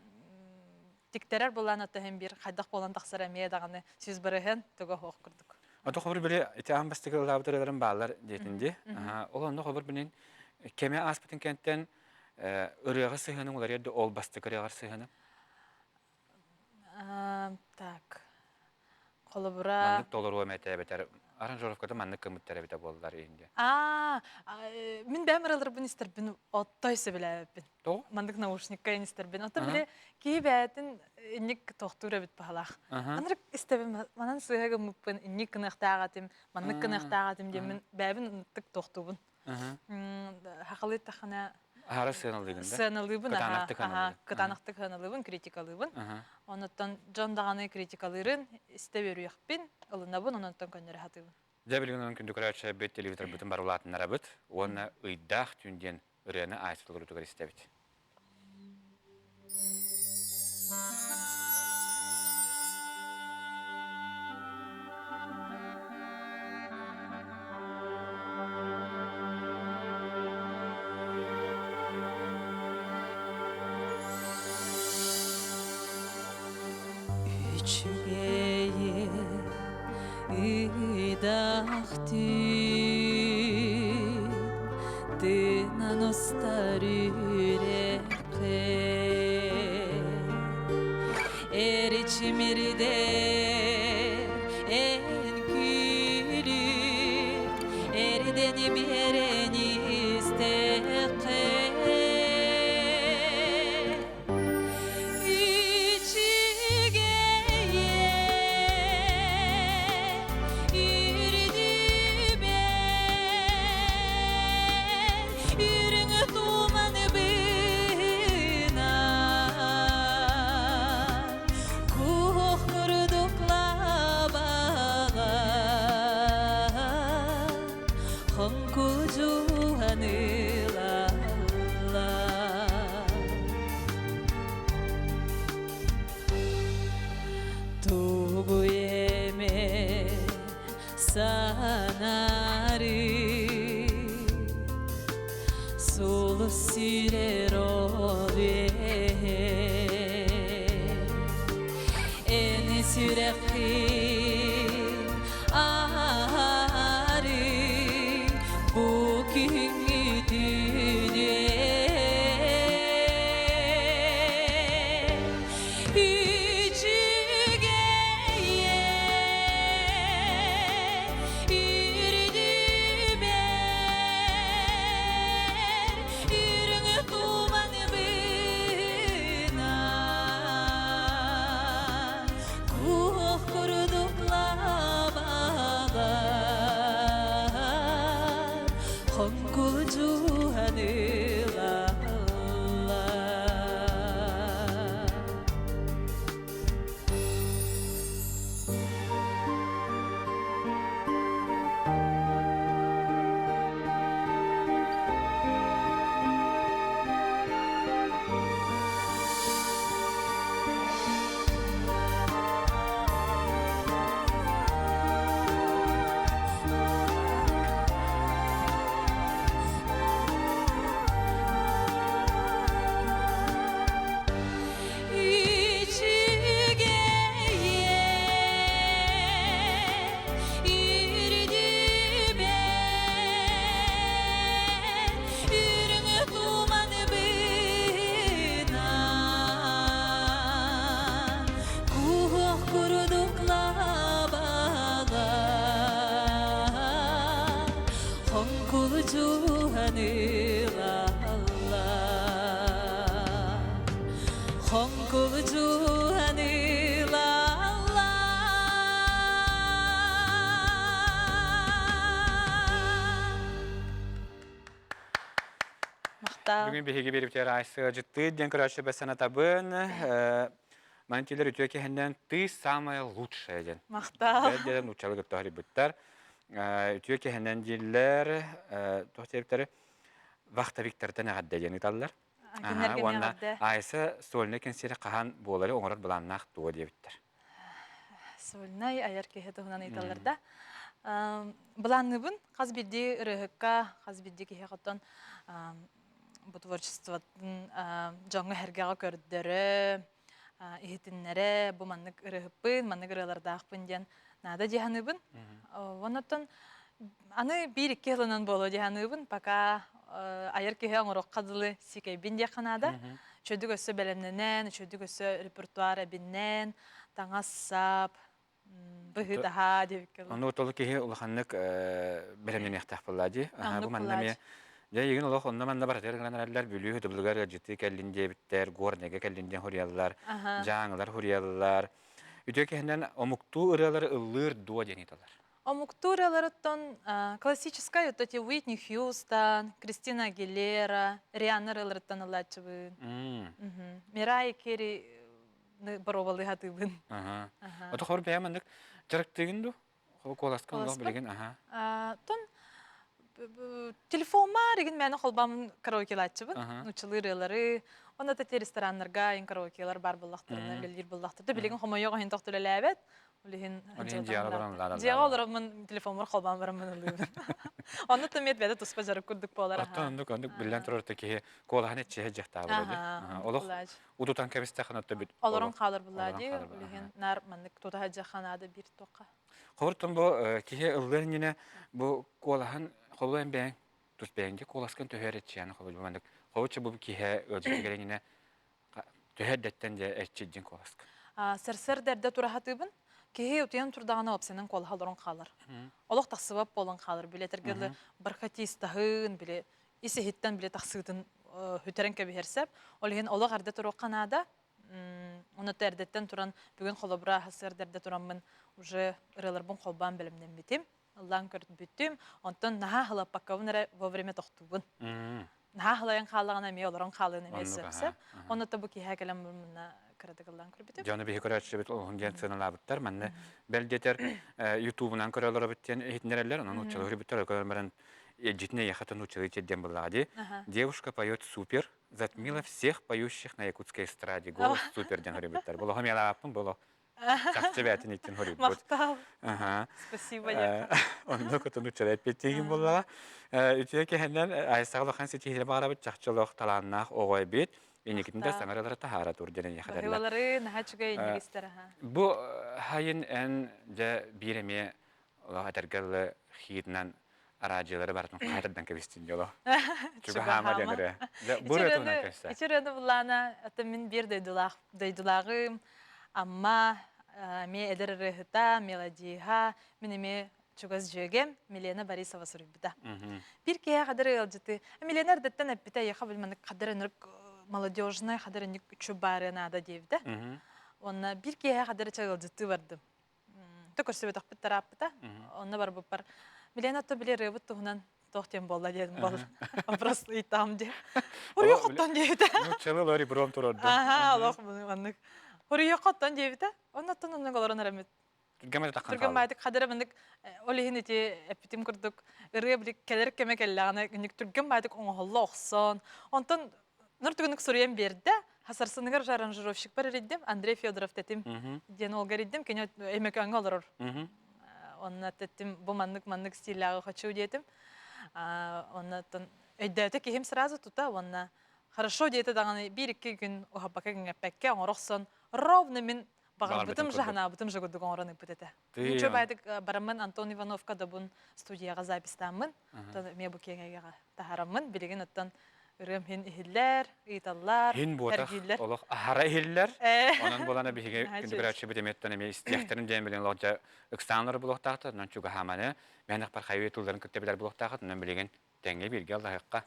тиктэрэр буолан ото иһин биир хайдах буолан тахсар эмиэ даҕаны 100 бырыһыан туга суох курдук. Ото хобур били ити аан бастакы ылаабыт ырыаларым бааллар диэтин ди. Ол онно хобур билин кэмэ ааспытын кэнтэн ырыаҕа сыһыаның уларыйар да ол бастакы ырыаҕар сыһыаным? Так. Холобура... Маннык толоруом этэ эбэтэр аранжировката маннык кымыттар эбитэ буоллар инде. Аа, мин бэйэм ырыаларбын истэрбин оттой сөбүлээбиппин. Тоҕо? Маннык наушникка истэрбин. Оттон били киһи бэйэтин инник тохтуур эбит баһалаах. Анырык истэбин манан сыыһа гыммыппын, инник гыныахтаах этим, маннык гыныахтаах этим диэммин бэйэбин ынтык тохтуубун. Хахалыы тахана Аһара сыаналыыгын да? Сыаналыыбын, Кытаанахтык аха, кытаанахтык сыаналыыбын, критикалыыбын. Онуттан дьон даҕаны критикалыырын истэ үөрүйэхпин, ылынабын, ононтон көннөрө сатыыбын. Дьэ билигин онон күндү көрөөччүлэрбит телевизорбытын барылаатыннарабыт уонна ыйдаах түүн диэн ырыаны Айса толоруутугар истэбит. Үчүгэйи ыйдаах түүн тыынан устар үрэххэ Эричимирде эн күлү эрдени берен истэххэ Тугу эме санары Сулус сирер ол Эни сүрэххин аһары Бу күҥҥү түүнү Бүгүн биһиги биэрбитигэр Айсыадьыттыы диэн көрөөччү бэс санатабын. Мантилер үтүө киһиннэн ты самая лучшая диэн. Махтал. Диэн нууччалыы кытта хоруйбуттар. Үтүө киһинэн дииллэр, туох диэбиттэр вахтовиктартан эҕэрдэ диэн ыыталлар. Уонна Айса сольнай кэнсиэри хаһан буолары оҥорор былааннаах туо диэбиттэр. Сольнай айар киһи туһунан ыйыталлар да. Былаанныыбын хас биирдии ырыаһыкка, хас биирдии киһи оттон бу творчествотын дьоҥҥо-сэргэҕэ көрдөрө, иһитиннэрэ, бу маннык ырыаһыппын, маннык ырыалардаахпын диэн наада дии саныыбын. Оннуттан аны биир-икки сылынан буолуо дии саныыбын, пока айар киһи оҥоруохха дылы сикэйбин диэххэ наада. Үчүгэйдик өссө бэлэмнэнэн, үчүгэйдик өссө репертуар эбиннэн, таҥас-сап, быһыы-таһаа диэбиккэ дылы. Ону толу киһи улаханнык бэлэмнэниэхтээх буолла дии. Бу манна эмиэ дьэ эйигин олох онно-манна барытыгар гынан эрэллэр Бүлүү Хытыбылыгар ыалдьыттыы кэллин диэбиттэр, Горнайга кэллин диэн хуруйаллар, Дьааҥылар хуруйаллар. Үтүө киһинэн омуктуу ырыалары ыллыыр дуо диэн ыйыталлар. Омуктуу ырыаларыттан классическай вот эти Уитни Хьюстон, Кристина Агилера, Рианна ырыаларыттан ыллааччыбын. Мирай Керри боруобалыы сатыыбын. Ото хор бэйэ маннык дьарыктыыгын дуу? Куоласка олох билигин аха. Тон телефоммар игин мээнэ холбаамын караокелааччыбын. Нууччалыы ырыалары, онно те рестораннарга ин караокелар бар буллахтарына үлэлиир буллахтар. Билигин хомойуох иһин тохту үлэлээбэт. Ол иһин дьиэҕэ олороммун телефоммар холбоон бараммын ылыыбын. Онно да миэт бэйэтэ туспа дьарык курдук буолар. Оттон оннук оннук биллэн турар киһи куолаһын иччиһэ дьахтаабыт. Олох утутан кэбистэххин отто бүт. Олорон хаалар буллаа дии. Ол иһин наар маннык тутаһа дьахха наада биир туохха. Хортон бу киһи ыллыыр иннинэ бу куолаһын холу эн бэйэҥ тус бэйэҥ куоласкын төһөр иччиэн холу маннык холуччу бу киһи ыалдьыт иннинэ төһө эрдэттэн дьэ эрчийдин куоласка? Сарсыарда эрдэ тура сатыыбын. Киһи утуйан турдаҕына опсанан куолаһа олорон хаалар. Олох тахсыбат буолан хаалар. Били этэргэ дылы бархатистаһын, били ис иһиттэн били тахсыытын сүтэрэн кэбиһэр сөп. Ол иһин олох эрдэ туруохха наада. Онно эрдэттэн туран бүгүн холобура сарсыарда эрдэ тураммын уже ырыаларбын холбоон бэлэмнэммитим. Ыллаан көрбүтүм. Онтон наһаа халаппаккабын эрэ вовремя тохтуубун. Наһаа халайан хааллаҕына эмиэ олорон хаалыан эмиэ сөп-сөп. Онно бу киэһэ кэлэн мунна кыратык ыллаан көрбүтүм. Дьону биһи көрөөччүбүт олуһун диэн сыаналаабыттар. Манна бэл диэтэр Ютубунан көрө олоробут диэн иһитиннэрэллэр. Онон нууччалыы көрбүттэр. Көрөн баран дьитинэ ехата нууччалыы диэн буллаҕа дии. Девушка поет супер, затмила всех поющих на якутской эстраде. Голос супер диэн көрбүттэр. Болохо миалааппын боло Чахчы бээтин иттин хоруйбут. Махтал. Спасибо. Онно кутун учара эппиттиигин буоллаҕа. Үтүө киһинэн Айсаҕа улахан ситиһиилэр баҕарабыт чахчы олох талааннаах оҕо эбит. Инникитин да саҥаралары таһаара тур диэн эйиэхэ Баһыылары наһаа үчүгэй иннигистэр аха. Бу хайын эн дьэ биир эмиэ олох этэргэ дылы хиитинэн араадьыйалары барытын хаайтардан кэбистин дьоло. Чугаһаама диэн ырыа. Бу ырыа туһунан кэпсээ. Ити ырыаны буллаана, это мин биир дойдулаах дойдулааҕым Амма эмиэ эдэр ырыаһыта, мелодиһа, мин эмиэ чугас дьүөгэм Милена Борисова суруйбута. Биир киһи хадыр ыалдьыты. Милена эрдэттэн эппитэ, эйиэхэ бил маннык хадыр ынырык молодежный, хадыр ынырык үчү баарыа наада диэбитэ. Уонна биир киһи хадыр ыалдьыттыы бардым. То көрсүбэтэхпит тарааппыта. Онно барбыппар Милена то били ырыабыт туһунан туох диэн буолла диэн буолла. Вопрос ыйытаам диэ. Уруйа хоттон диэбитэ. Нууччалыы лори бром турорду. Аха, олох маннык. Уруйа хоттон диэбитэ. Оннуттан оннук олорон эремит. Түргэн таххан Түргэн баайдык хадара маннык ол иһин ити эппитим курдук ырыа били кэлэр кэмэ кэллэҕинэ күнүк түргэн баайдык оҥоһулла охсон. Онтон Нур түгүнүк суруйан биэрдэ. Хасарсыныгар уже аранжировщикпар эрийдим. Андрей Федоров тетим диэн уолга эрийдим. Кини Өймөкөөҥҥө олорор. Онно теттим бу маннык-маннык стиллээҕи хочу диэтим. Онно өйдөөтө киһим сразу тута уонна хорошо диэтэ даҕаны биир-икки күн уһаппакка кэҥэппэккэ оҥоро охсон ровно мин баҕарбытым же санаабытым же курдук оҥорон ыыппыт этэ. Ничего баайдык бараммын Антон Ивановка добун студияҕа записьтааммын, оттон эмиэ бу киэҥ эйгэҕэ таһаараммын, билигин оттон ырыам иһин иһиллэр, ыйыталлар, Иһин буотах олох аһара иһиллэр. Онон буолана биһиги күндү көрөөччүбүт эмиэттэн эмиэ истиэхтэрин диэн билин олох дьэ ыксааннары булуохтаахтар, онон чугаһааманы мээнэхпэр хайыы тылларын кытта билэр булуохтаахыт, онон билигин тэҥҥэ бииргэ аллаһыахха.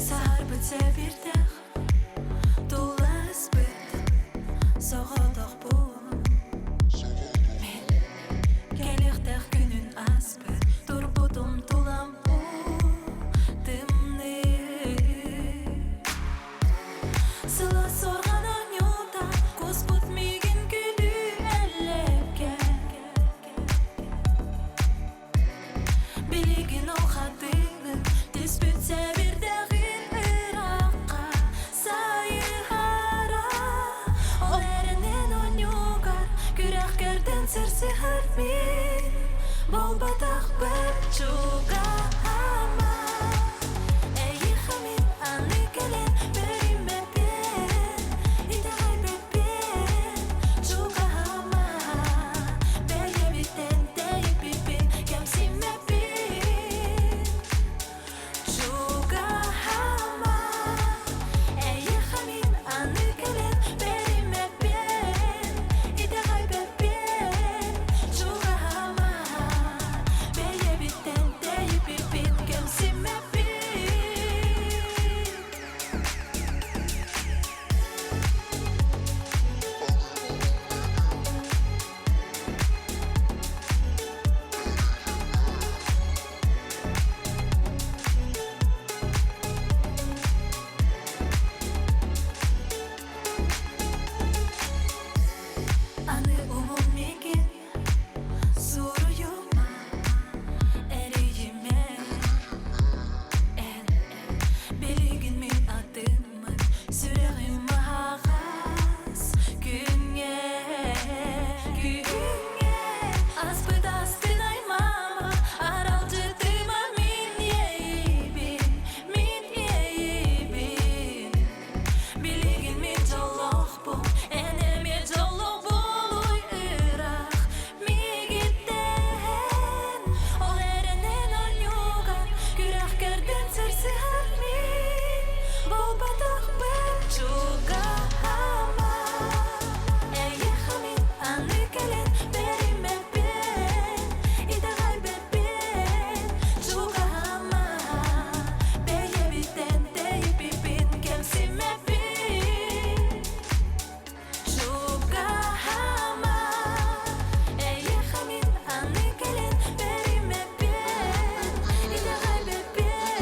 Саһарбыт сэбирдэх туласпыт соҕотохпун Кэлиэхтээх күнүн ааспыт турбут. Чугаһаама, эйиэхэ мин аны кэлэн бэриммэппин, итэҕэйбэппин. Чугаһаама, бэйэбиттэн тэйиппиппин кэмсиммэппин. Чугаһаама, эйиэхэ мин аны кэлэн бэриммэппин, итэҕэйбэппин. Чугаһаама, бэйэбиттэн тэйиппиппин кэмсиммэппин. Аны уһун миигин суруйума, эрийимэ эн. Билигин мин атыммын, сүрэҕим аһаҕас күҥҥэ, күҥҥэ. Аспыт аспын аймаама, аралдьытыма мин иэйиибин, мин иэйиибин. Билигин мин дьоллоохпун, эн эмиэ дьоллоох буолуй ыраах миигиттэн. Ол эрэнэн оонньуугар күрэх кэрдэн сырсыһар мин буолбатахпын чугаһаама. Эйиэхэ мин аны кэлэн бэриммэппин, итэҕэйбэппин чугаһаама. Бэйэбиттэн тэйиппиппин кэмсиммэппин. Чугаһаама, эйиэхэ мин аны кэлэн бэриммэппин, итэҕэйбэппин.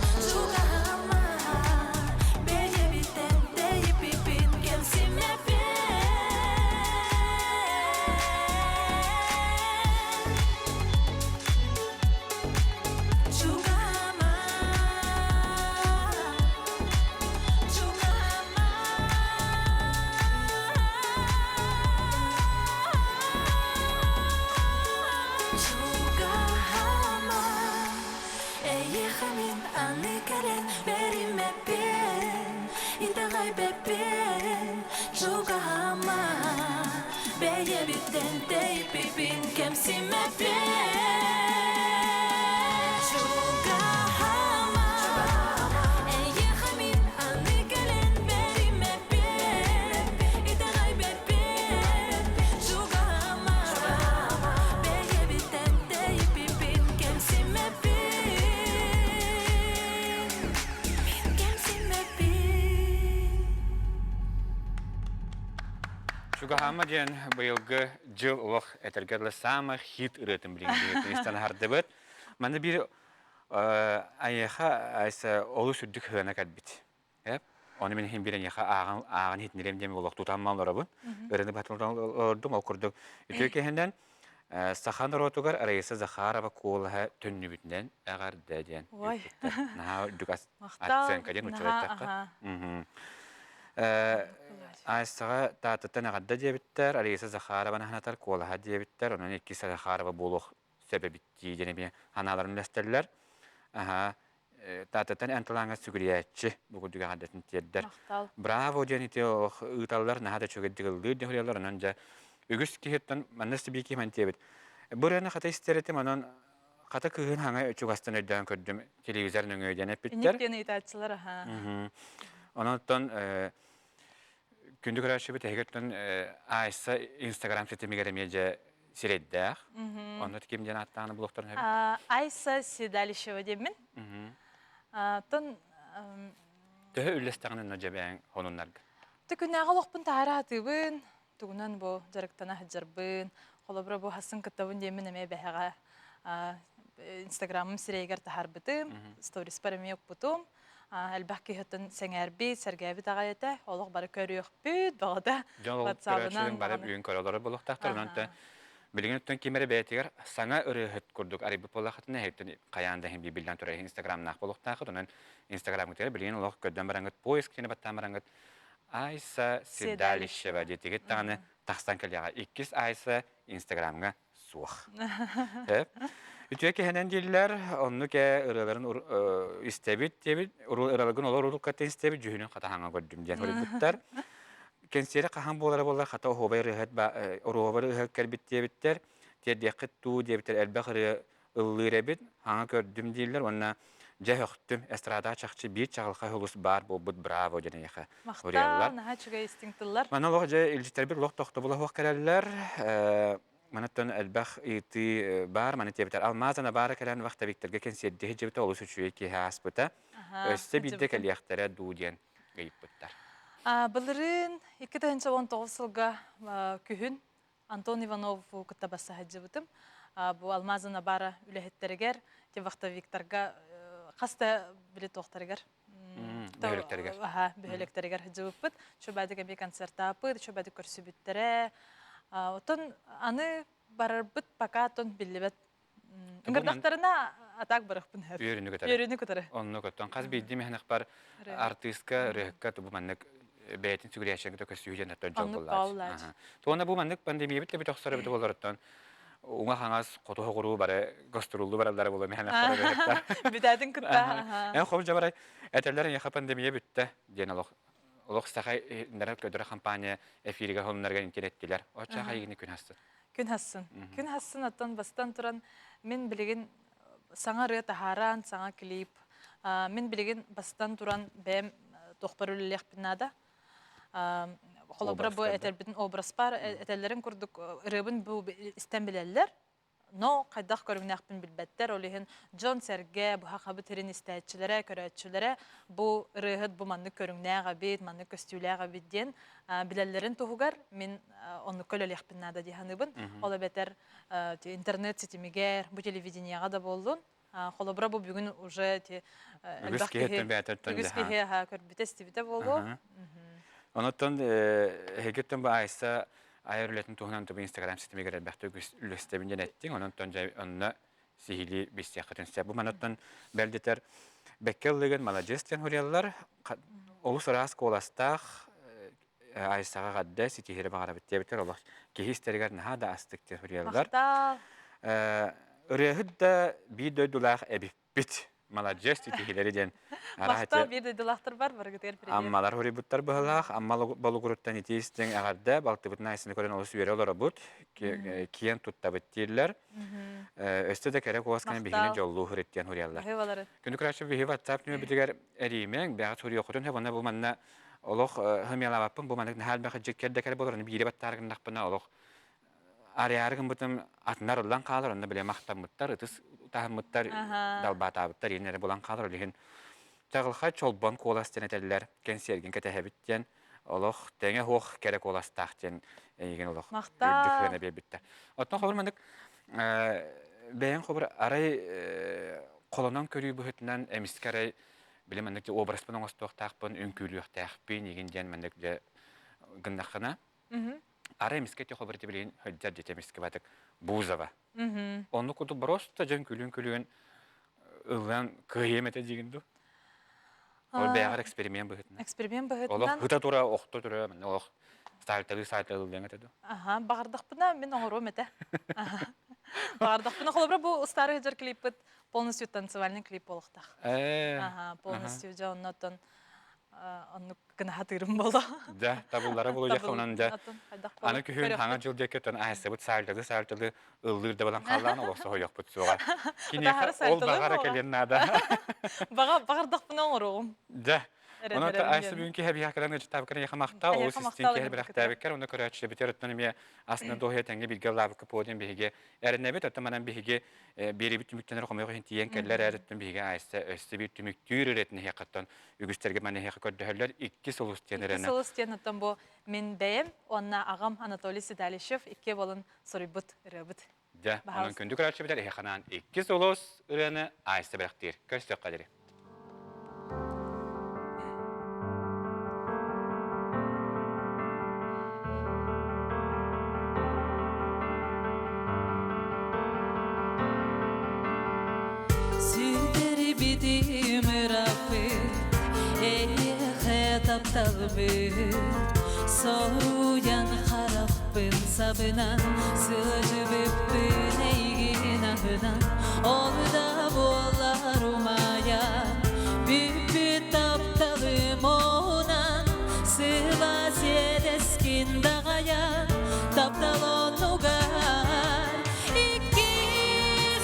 Чугаһаама, бэйэбиттэн тэйиппиппин кэмсиммэппин. Чугаһаама, чугаһаама. Чугаһаама, эйиэхэ мин аны кэлэн бэриммэппин, итэҕэйбэппин. Чугаһаама, бэйэбиттэн тэйиппиппин кэмсиммэппин. Чугаһаама, эйиэхэ мин аны кэлэн бэриммэппин, итэҕэйбэппин. Чугаһаама, бэйэбиттэн тэйиппиппин кэмсиммэппин. Мин кэмсиммэппин. Чугаһаама диэн быйылгы дьыл олох этэргэ дылы саамай хит ырыатын билигин истэн аһардыбыт. Манна биир айыаха айса олус үрдүк сыана кэлбит. Ону мин иһин биир эйиэхэ ааҕан ааҕан иһитиннэриэм диэн олох тутан олоробун. Ырыаны баһатын олордум ол курдук үтүө киһинэн саха норуотугар Раиса Захарова куолаһа төннүбүтүнэн эҕэрдэ диэн Ой. Наһаа үрдүк Махтал. оценка диэн учуутаттахха. Айсаҕа Тааттаттан эҕэрдэ диэбиттэр, Раиса Захарованы санатар куолаһа диэбиттэр, онон иккис Захарова буолуох сөп эбит дии диэн эмиэ санааларын үллэстэллэр. Аһаа, Тааттаттан эн талааҥҥа сүгүрүйээччи бу курдук эҕэрдэтин тиэрдэр. Махтал. Браво диэн ити олох ыыталлар, наһаа да үчүгэйдик ыллыыр диэн суруйаллар, онон дьэ үгүс киһиттэн манна сибии киһи мантиэбит. Бу ырыаны хата истэр этим, онон хата кыыһын хаҥа чугастан өйдөөн көрдүм телевизор нөҥүө диэн эппиттэр. Инник диэн ыйытааччылар аһаа. Онон күндү көрөөччүбүт эһигиттэн Айса Инстаграм ситимигэр эмиэ дьэ сирэйдээх. Онно ким диэн ааттааны булуохтарын сөбүй? Айса Седалищева диэммин. Тон Төһө үллэстэҕин онно дьэбээн хонуннарга? Күннээҕи олохпун таһара сатыыбын, тугунан бу дьарыктана сылдьарбын, холобура бу хасын кыттабын диэммин эмиэ бэһэҕэ инстаграмым сирэйигэр таһаарбытым, сториспар эмиэ укпутум. Элбэх киһи сэҥээрбит, сэргээбит аҕай этэ. Олох бары көрүөхпүт, баҕата Дьон ол көрөөччүлүн бары бүгүн көрө олорор буолуохтаахтар. Онон билигин өттүн ким эрэ бэйэтигэр саҥа ырыаһыт курдук арыйбыт буоллаххытына эһиттэн хайаан да иһин биллэн турар инстаграмнаах буолуохтааххыт. Онон инстаграмҥытыгар билигин олох көрдөөн бараҥҥыт поиск диэни баттаан бараҥҥыт Айса Седалищева диэтигит даҕаны тахсан кэлиэҕэ. Иккис Айса Инстаграмҥа. суох. Үтүө киһинэн дииллэр, оннук ээ ырыаларын истэбит диэбит, ырыаларгын олор уруккаттан истэбит, дьүһүнүн хатаһаҥа көрдүм диэн суруйбуттар. Кэнсиэрэ хаһан буолара буоллар, хата оһуобай ырыаһыт оруобай ырыаһыт кэлбит диэбиттэр, тиэрдиэххит дуу диэбиттэр, элбэх ырыа ыллыыр эбит, хаҥа көрдүм дииллэр уонна дьэ өхтүм, эстрадаҕа чахчы биир чаҕылхай сулус баар буолбут браво диэн эйиэхэ Махтал, наһаа үчүгэй истиҥ тыллар. Манна олох дьэ илдьиттэрбит олох тохтобула суох кэлэллэр. Манаттан элбэх ыйытыы баар, маны диэбитэр. Алмаз Анабара кэлэн вахтовиктарга кэнсиэрдиһи дьыбыта олус үчүгэй киһи ааспыта. Өссө биирдэ кэлиэхтэрэ дуу диэн ыйыппыттар. Былырыын 2019 сылга күһүн Антон Иванову кытта бассаһадьыбытым. Бу Алмазы Набара үлэһиттэригэр, те вахтовиктарга хас да били туохтарыгар бөһүөлэктэригэр. Аха, бөһүөлэктэригэр сылдьыбыппыт. Чубадык эмиэ концертааппыт, чубадык көрсүбүттэрэ. Отон аны барарбыт пока тон биллибэт. Ыҥырдахтарына атак барахпын һэр. Үөрүнү кытары. Үөрүнү кытары. Оннук оттон хас биирдии мэһэнэх бар артыыска, ырыаһыкка бу маннык бэйэтин сүгүрүйээччилэрин кытта көрсүһүү диэн оттон дьол буоллааччы. Туона бу маннык пандемиябыт да бүтэ охсор эбит буолларуттан уҥа-хаҥас хоту-соҕуруу бары гастроллуу бараллара буолуо мэһэнэхтэр Бүтээтин кытта. Эн хол дьабарай этэллэр эйиэхэ пандемия бүттэ диэн олох олох саха нара көдөрө компания эфиригэ холуннарга интернеттилер. Оччо хайыгыны күн хассын. Күн хассын. Күн хассын оттон бастан туран мин билигин саҥа ырыа таһааран, саҥа клип. Мин билигин бастан туран бэйэм туохпар үлэлиэхпин наада. Холобура бу этэрбитин образпар этэллэрин курдук ырыабын бу истэн билэллэр. Но хайдах көрүҥнээхпин билбэттэр. Ол иһин дьон-сэргэ, бу хахабыт сирин истээччилэрэ, көрөөччүлэрэ бу ырыаһыт бу маннык көрүҥнээх эбит, маннык көстүүлээх эбит диэн билэллэрин туһугар мин оннукка үлэлиэхпин наада дии саныыбын. Ол эбэтэр интернет ситимигэр, бу телевидениеҕа да буоллун, холобура бу бүгүн уже үгүс киһи үгүс киһи көрбүтэ истибитэ буолуо. Онуттан эһигиттэн бу Айса айар үлэтин туһунан тобу Инстаграм ситимигэр элбэхтик үллэстэбин диэн эттиҥ. Онон онно сиһилии билсиэххитин сөп. Бу манаттан бэлдэтэр бэккэ ыллыгын маладьыас диэн суруйаллар. Олус ыраас куоластаах Айсаҕа гадда ситиһири баҕарабыт диэбиттэр олох киһи истэригэр наһаа да астык диэн суруйаллар. Ырыаһыт да биир дойдулаах эбиппит. Маладьыас ситиһилэри диэн Махтал биир дойдулаахтар бар барыгытыгар привет. Аммалар хоруйбуттар быһалаах. Амма болугуруттан итии истиҥ эҕэрдэ. Балтыбытын Айсыны көрөн олус үөрэ олоробут. Киэн туттабыт дииллэр. Өссө да кэрэ куосканы биһини дьоллуу сырыт диэн суруйаллар. Күнү көрөөччү биһи WhatsApp нөмербитигэр эриимэҥ, бэҕэ суруйуоххутун сөп. Онно бу манна олох хымыялаабаппын, бу маннык наһаа элбэх дьиккэр да кэрэ буолар, ону биири баттаары гыннахпына олох арыйаары гыммытым атыннар ыллан хаалар, онно бile махтаммыттар, ытыс таһыммыттар, далбаатаабыттар, иин эрэ булан хаалар, ол иһин чаҕылхай чолбон куолас диэн этэллэр, кэнсиэргин кэтэһэбит диэн олох тэҥэ суох кэрэ куоластаах диэн эйигин олох үрдүк сыана биэрбиттэр. Оттон холобур маннык бэйэҥ холобур арай холонон көрүү быһыытынан эмискэ арай били маннык образпын оҥостуохтаахпын, үҥкүүлүөхтээхпин игин диэн маннык дьэ гыннаххына Арай эмискэ тихо билигин сылдьар дьиэтэ эмискэ батык Бузова. Оннук курдук просто дьон күлүн-күлүн ыллаан кыайыам этэ диигин дуу? Ол бэйэҕэр эксперимент быһыытынан. Эксперимент быһыытынан. Олох ыта тура, охто тура, манна олох саайталыы саайталыы ыллыаҥ этэ дуу? Аха, баҕардахпына мин оҥоруом этэ. Баҕардахпына, холобура бу устаары сылдьар клиппыт полностью танцевальный клип буолуохтаах. Аха, полностью дьэ оннотон оннук гына хатыырым буолуо. Дьэ, табыллара буолуо дьэ онон дьэ аны күһүн хаҥа дьыл диэки оттон аһассыбыт саальталы саальталы ыллыыр да балан халлаан олох соһуйохпут суоҕа. Киниэхэ ол баҕара кэлиэн наада. Баҕа баҕардахпына оҥоруоҕум. Дьэ, онон Айса бүгүн киһи биһиэхэ кэлэн ыалдьыттаабыккар эйиэхэ махтал, олус истиҥ киһи бэлэхтээбиккэр, уонна көрөөччүлэрбитигэр оттон эмиэ астына дуоһуйа тэҥҥэ бииргэ ыллаабыкка подиум биһиги эрэнэбит, оттон манан биһиги биэриибит түмүктэнэр хомойуох иһин тиийэн кэллэр эр биһиги Айса өссө биир түмүктүүр ырыатын эһиэхэттэн үгүстэргэ маны эһиэхэ көрдөһөллөр икки сулус диэн ырыаны. Икки сулус диэн оттон бу мин бэйэм уонна аҕам Анатолий Седалищев икки буолан суруйбут ырыабыт. Дьэ, онон күндү көрөөччүбүтэр эһиэхэ икки сулус ырыаны Айса бэлэхтиир. Көрсүөххэ диэри. Сүтэрбитим ыраппыт эйиэхэ. тапталбыт Соруйан харахпын сабынан Сылдьыбыппын эйигин аһынан Ол да буоллар умайан Бүппүт тапталым оһунан Сыла сиэдэскин даҕайан Таптал оннугар Икки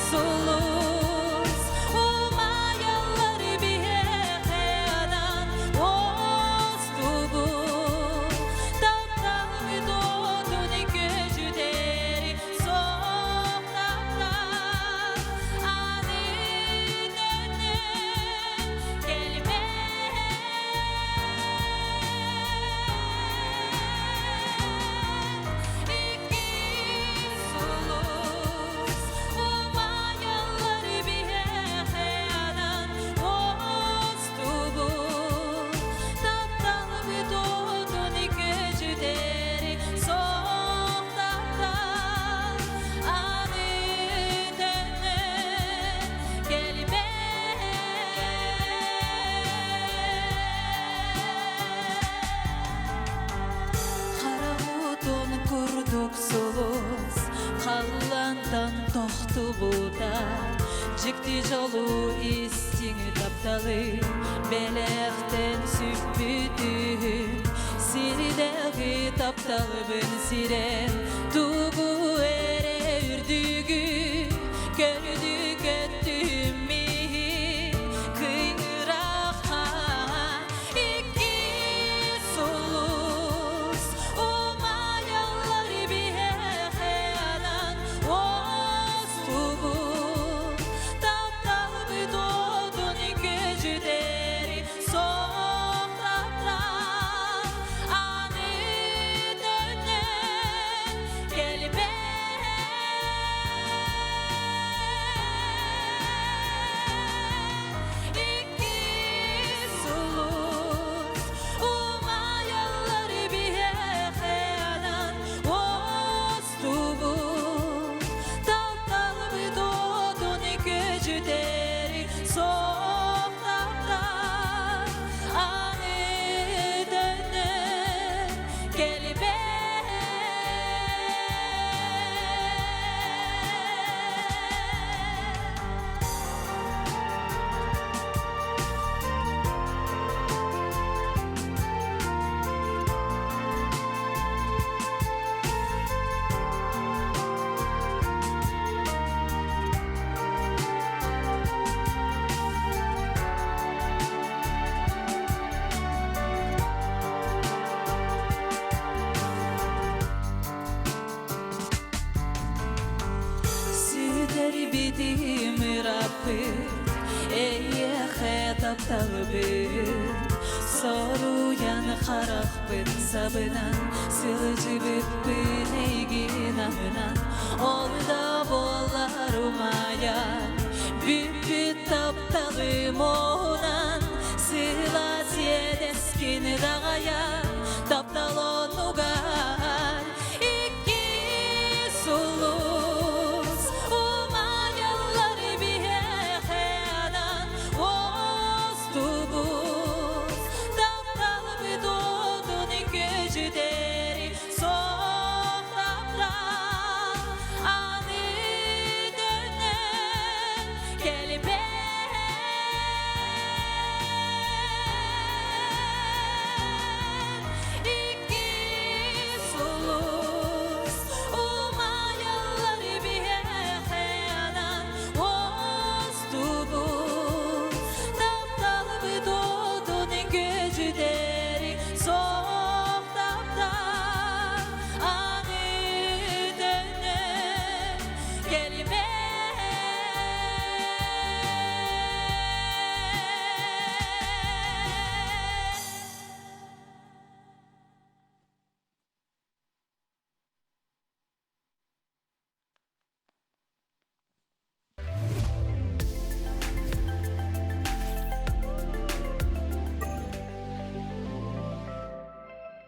сулус умайаллар биһиэхэ анаан уостубут тапталбыт уотун көчүтэри суох таптал аны төннөн кэлбэт Икки сулус умайаллар биһиэхэ анаан уостубут тапталбыт уотун көчүтэри суох таптал аны төннөн кэлбэт Харабутун курдук сулус халлантан тохтубута Дьикти дьолу истиҥ тапталы бэлэхтэн сүппүтүн Сирдээҕи тапталбын сирэн тугу эрэ үрдүгү көрдү көттүм миһин кыйырахха икки сулус умайаллар биһиэхэ анаан уостубут тапталбыт уотун көчүтэри суох таптал аны төннөн кэлбэт Икки сулус умайаллар биһиэхэ анаан уостубут тапталбыт уотун көчүтэри суох таптал аны төннөн кэлбэт Сүтэрбитим ырааппыт, эйиэхэ тапталбыт Соруйан харахпын сабынан, сылдьыбыппын эйигин аһынан Ол да буоллар умайан, бүппүт тапталым оһунан Сыла сиэдэскин даҕайан.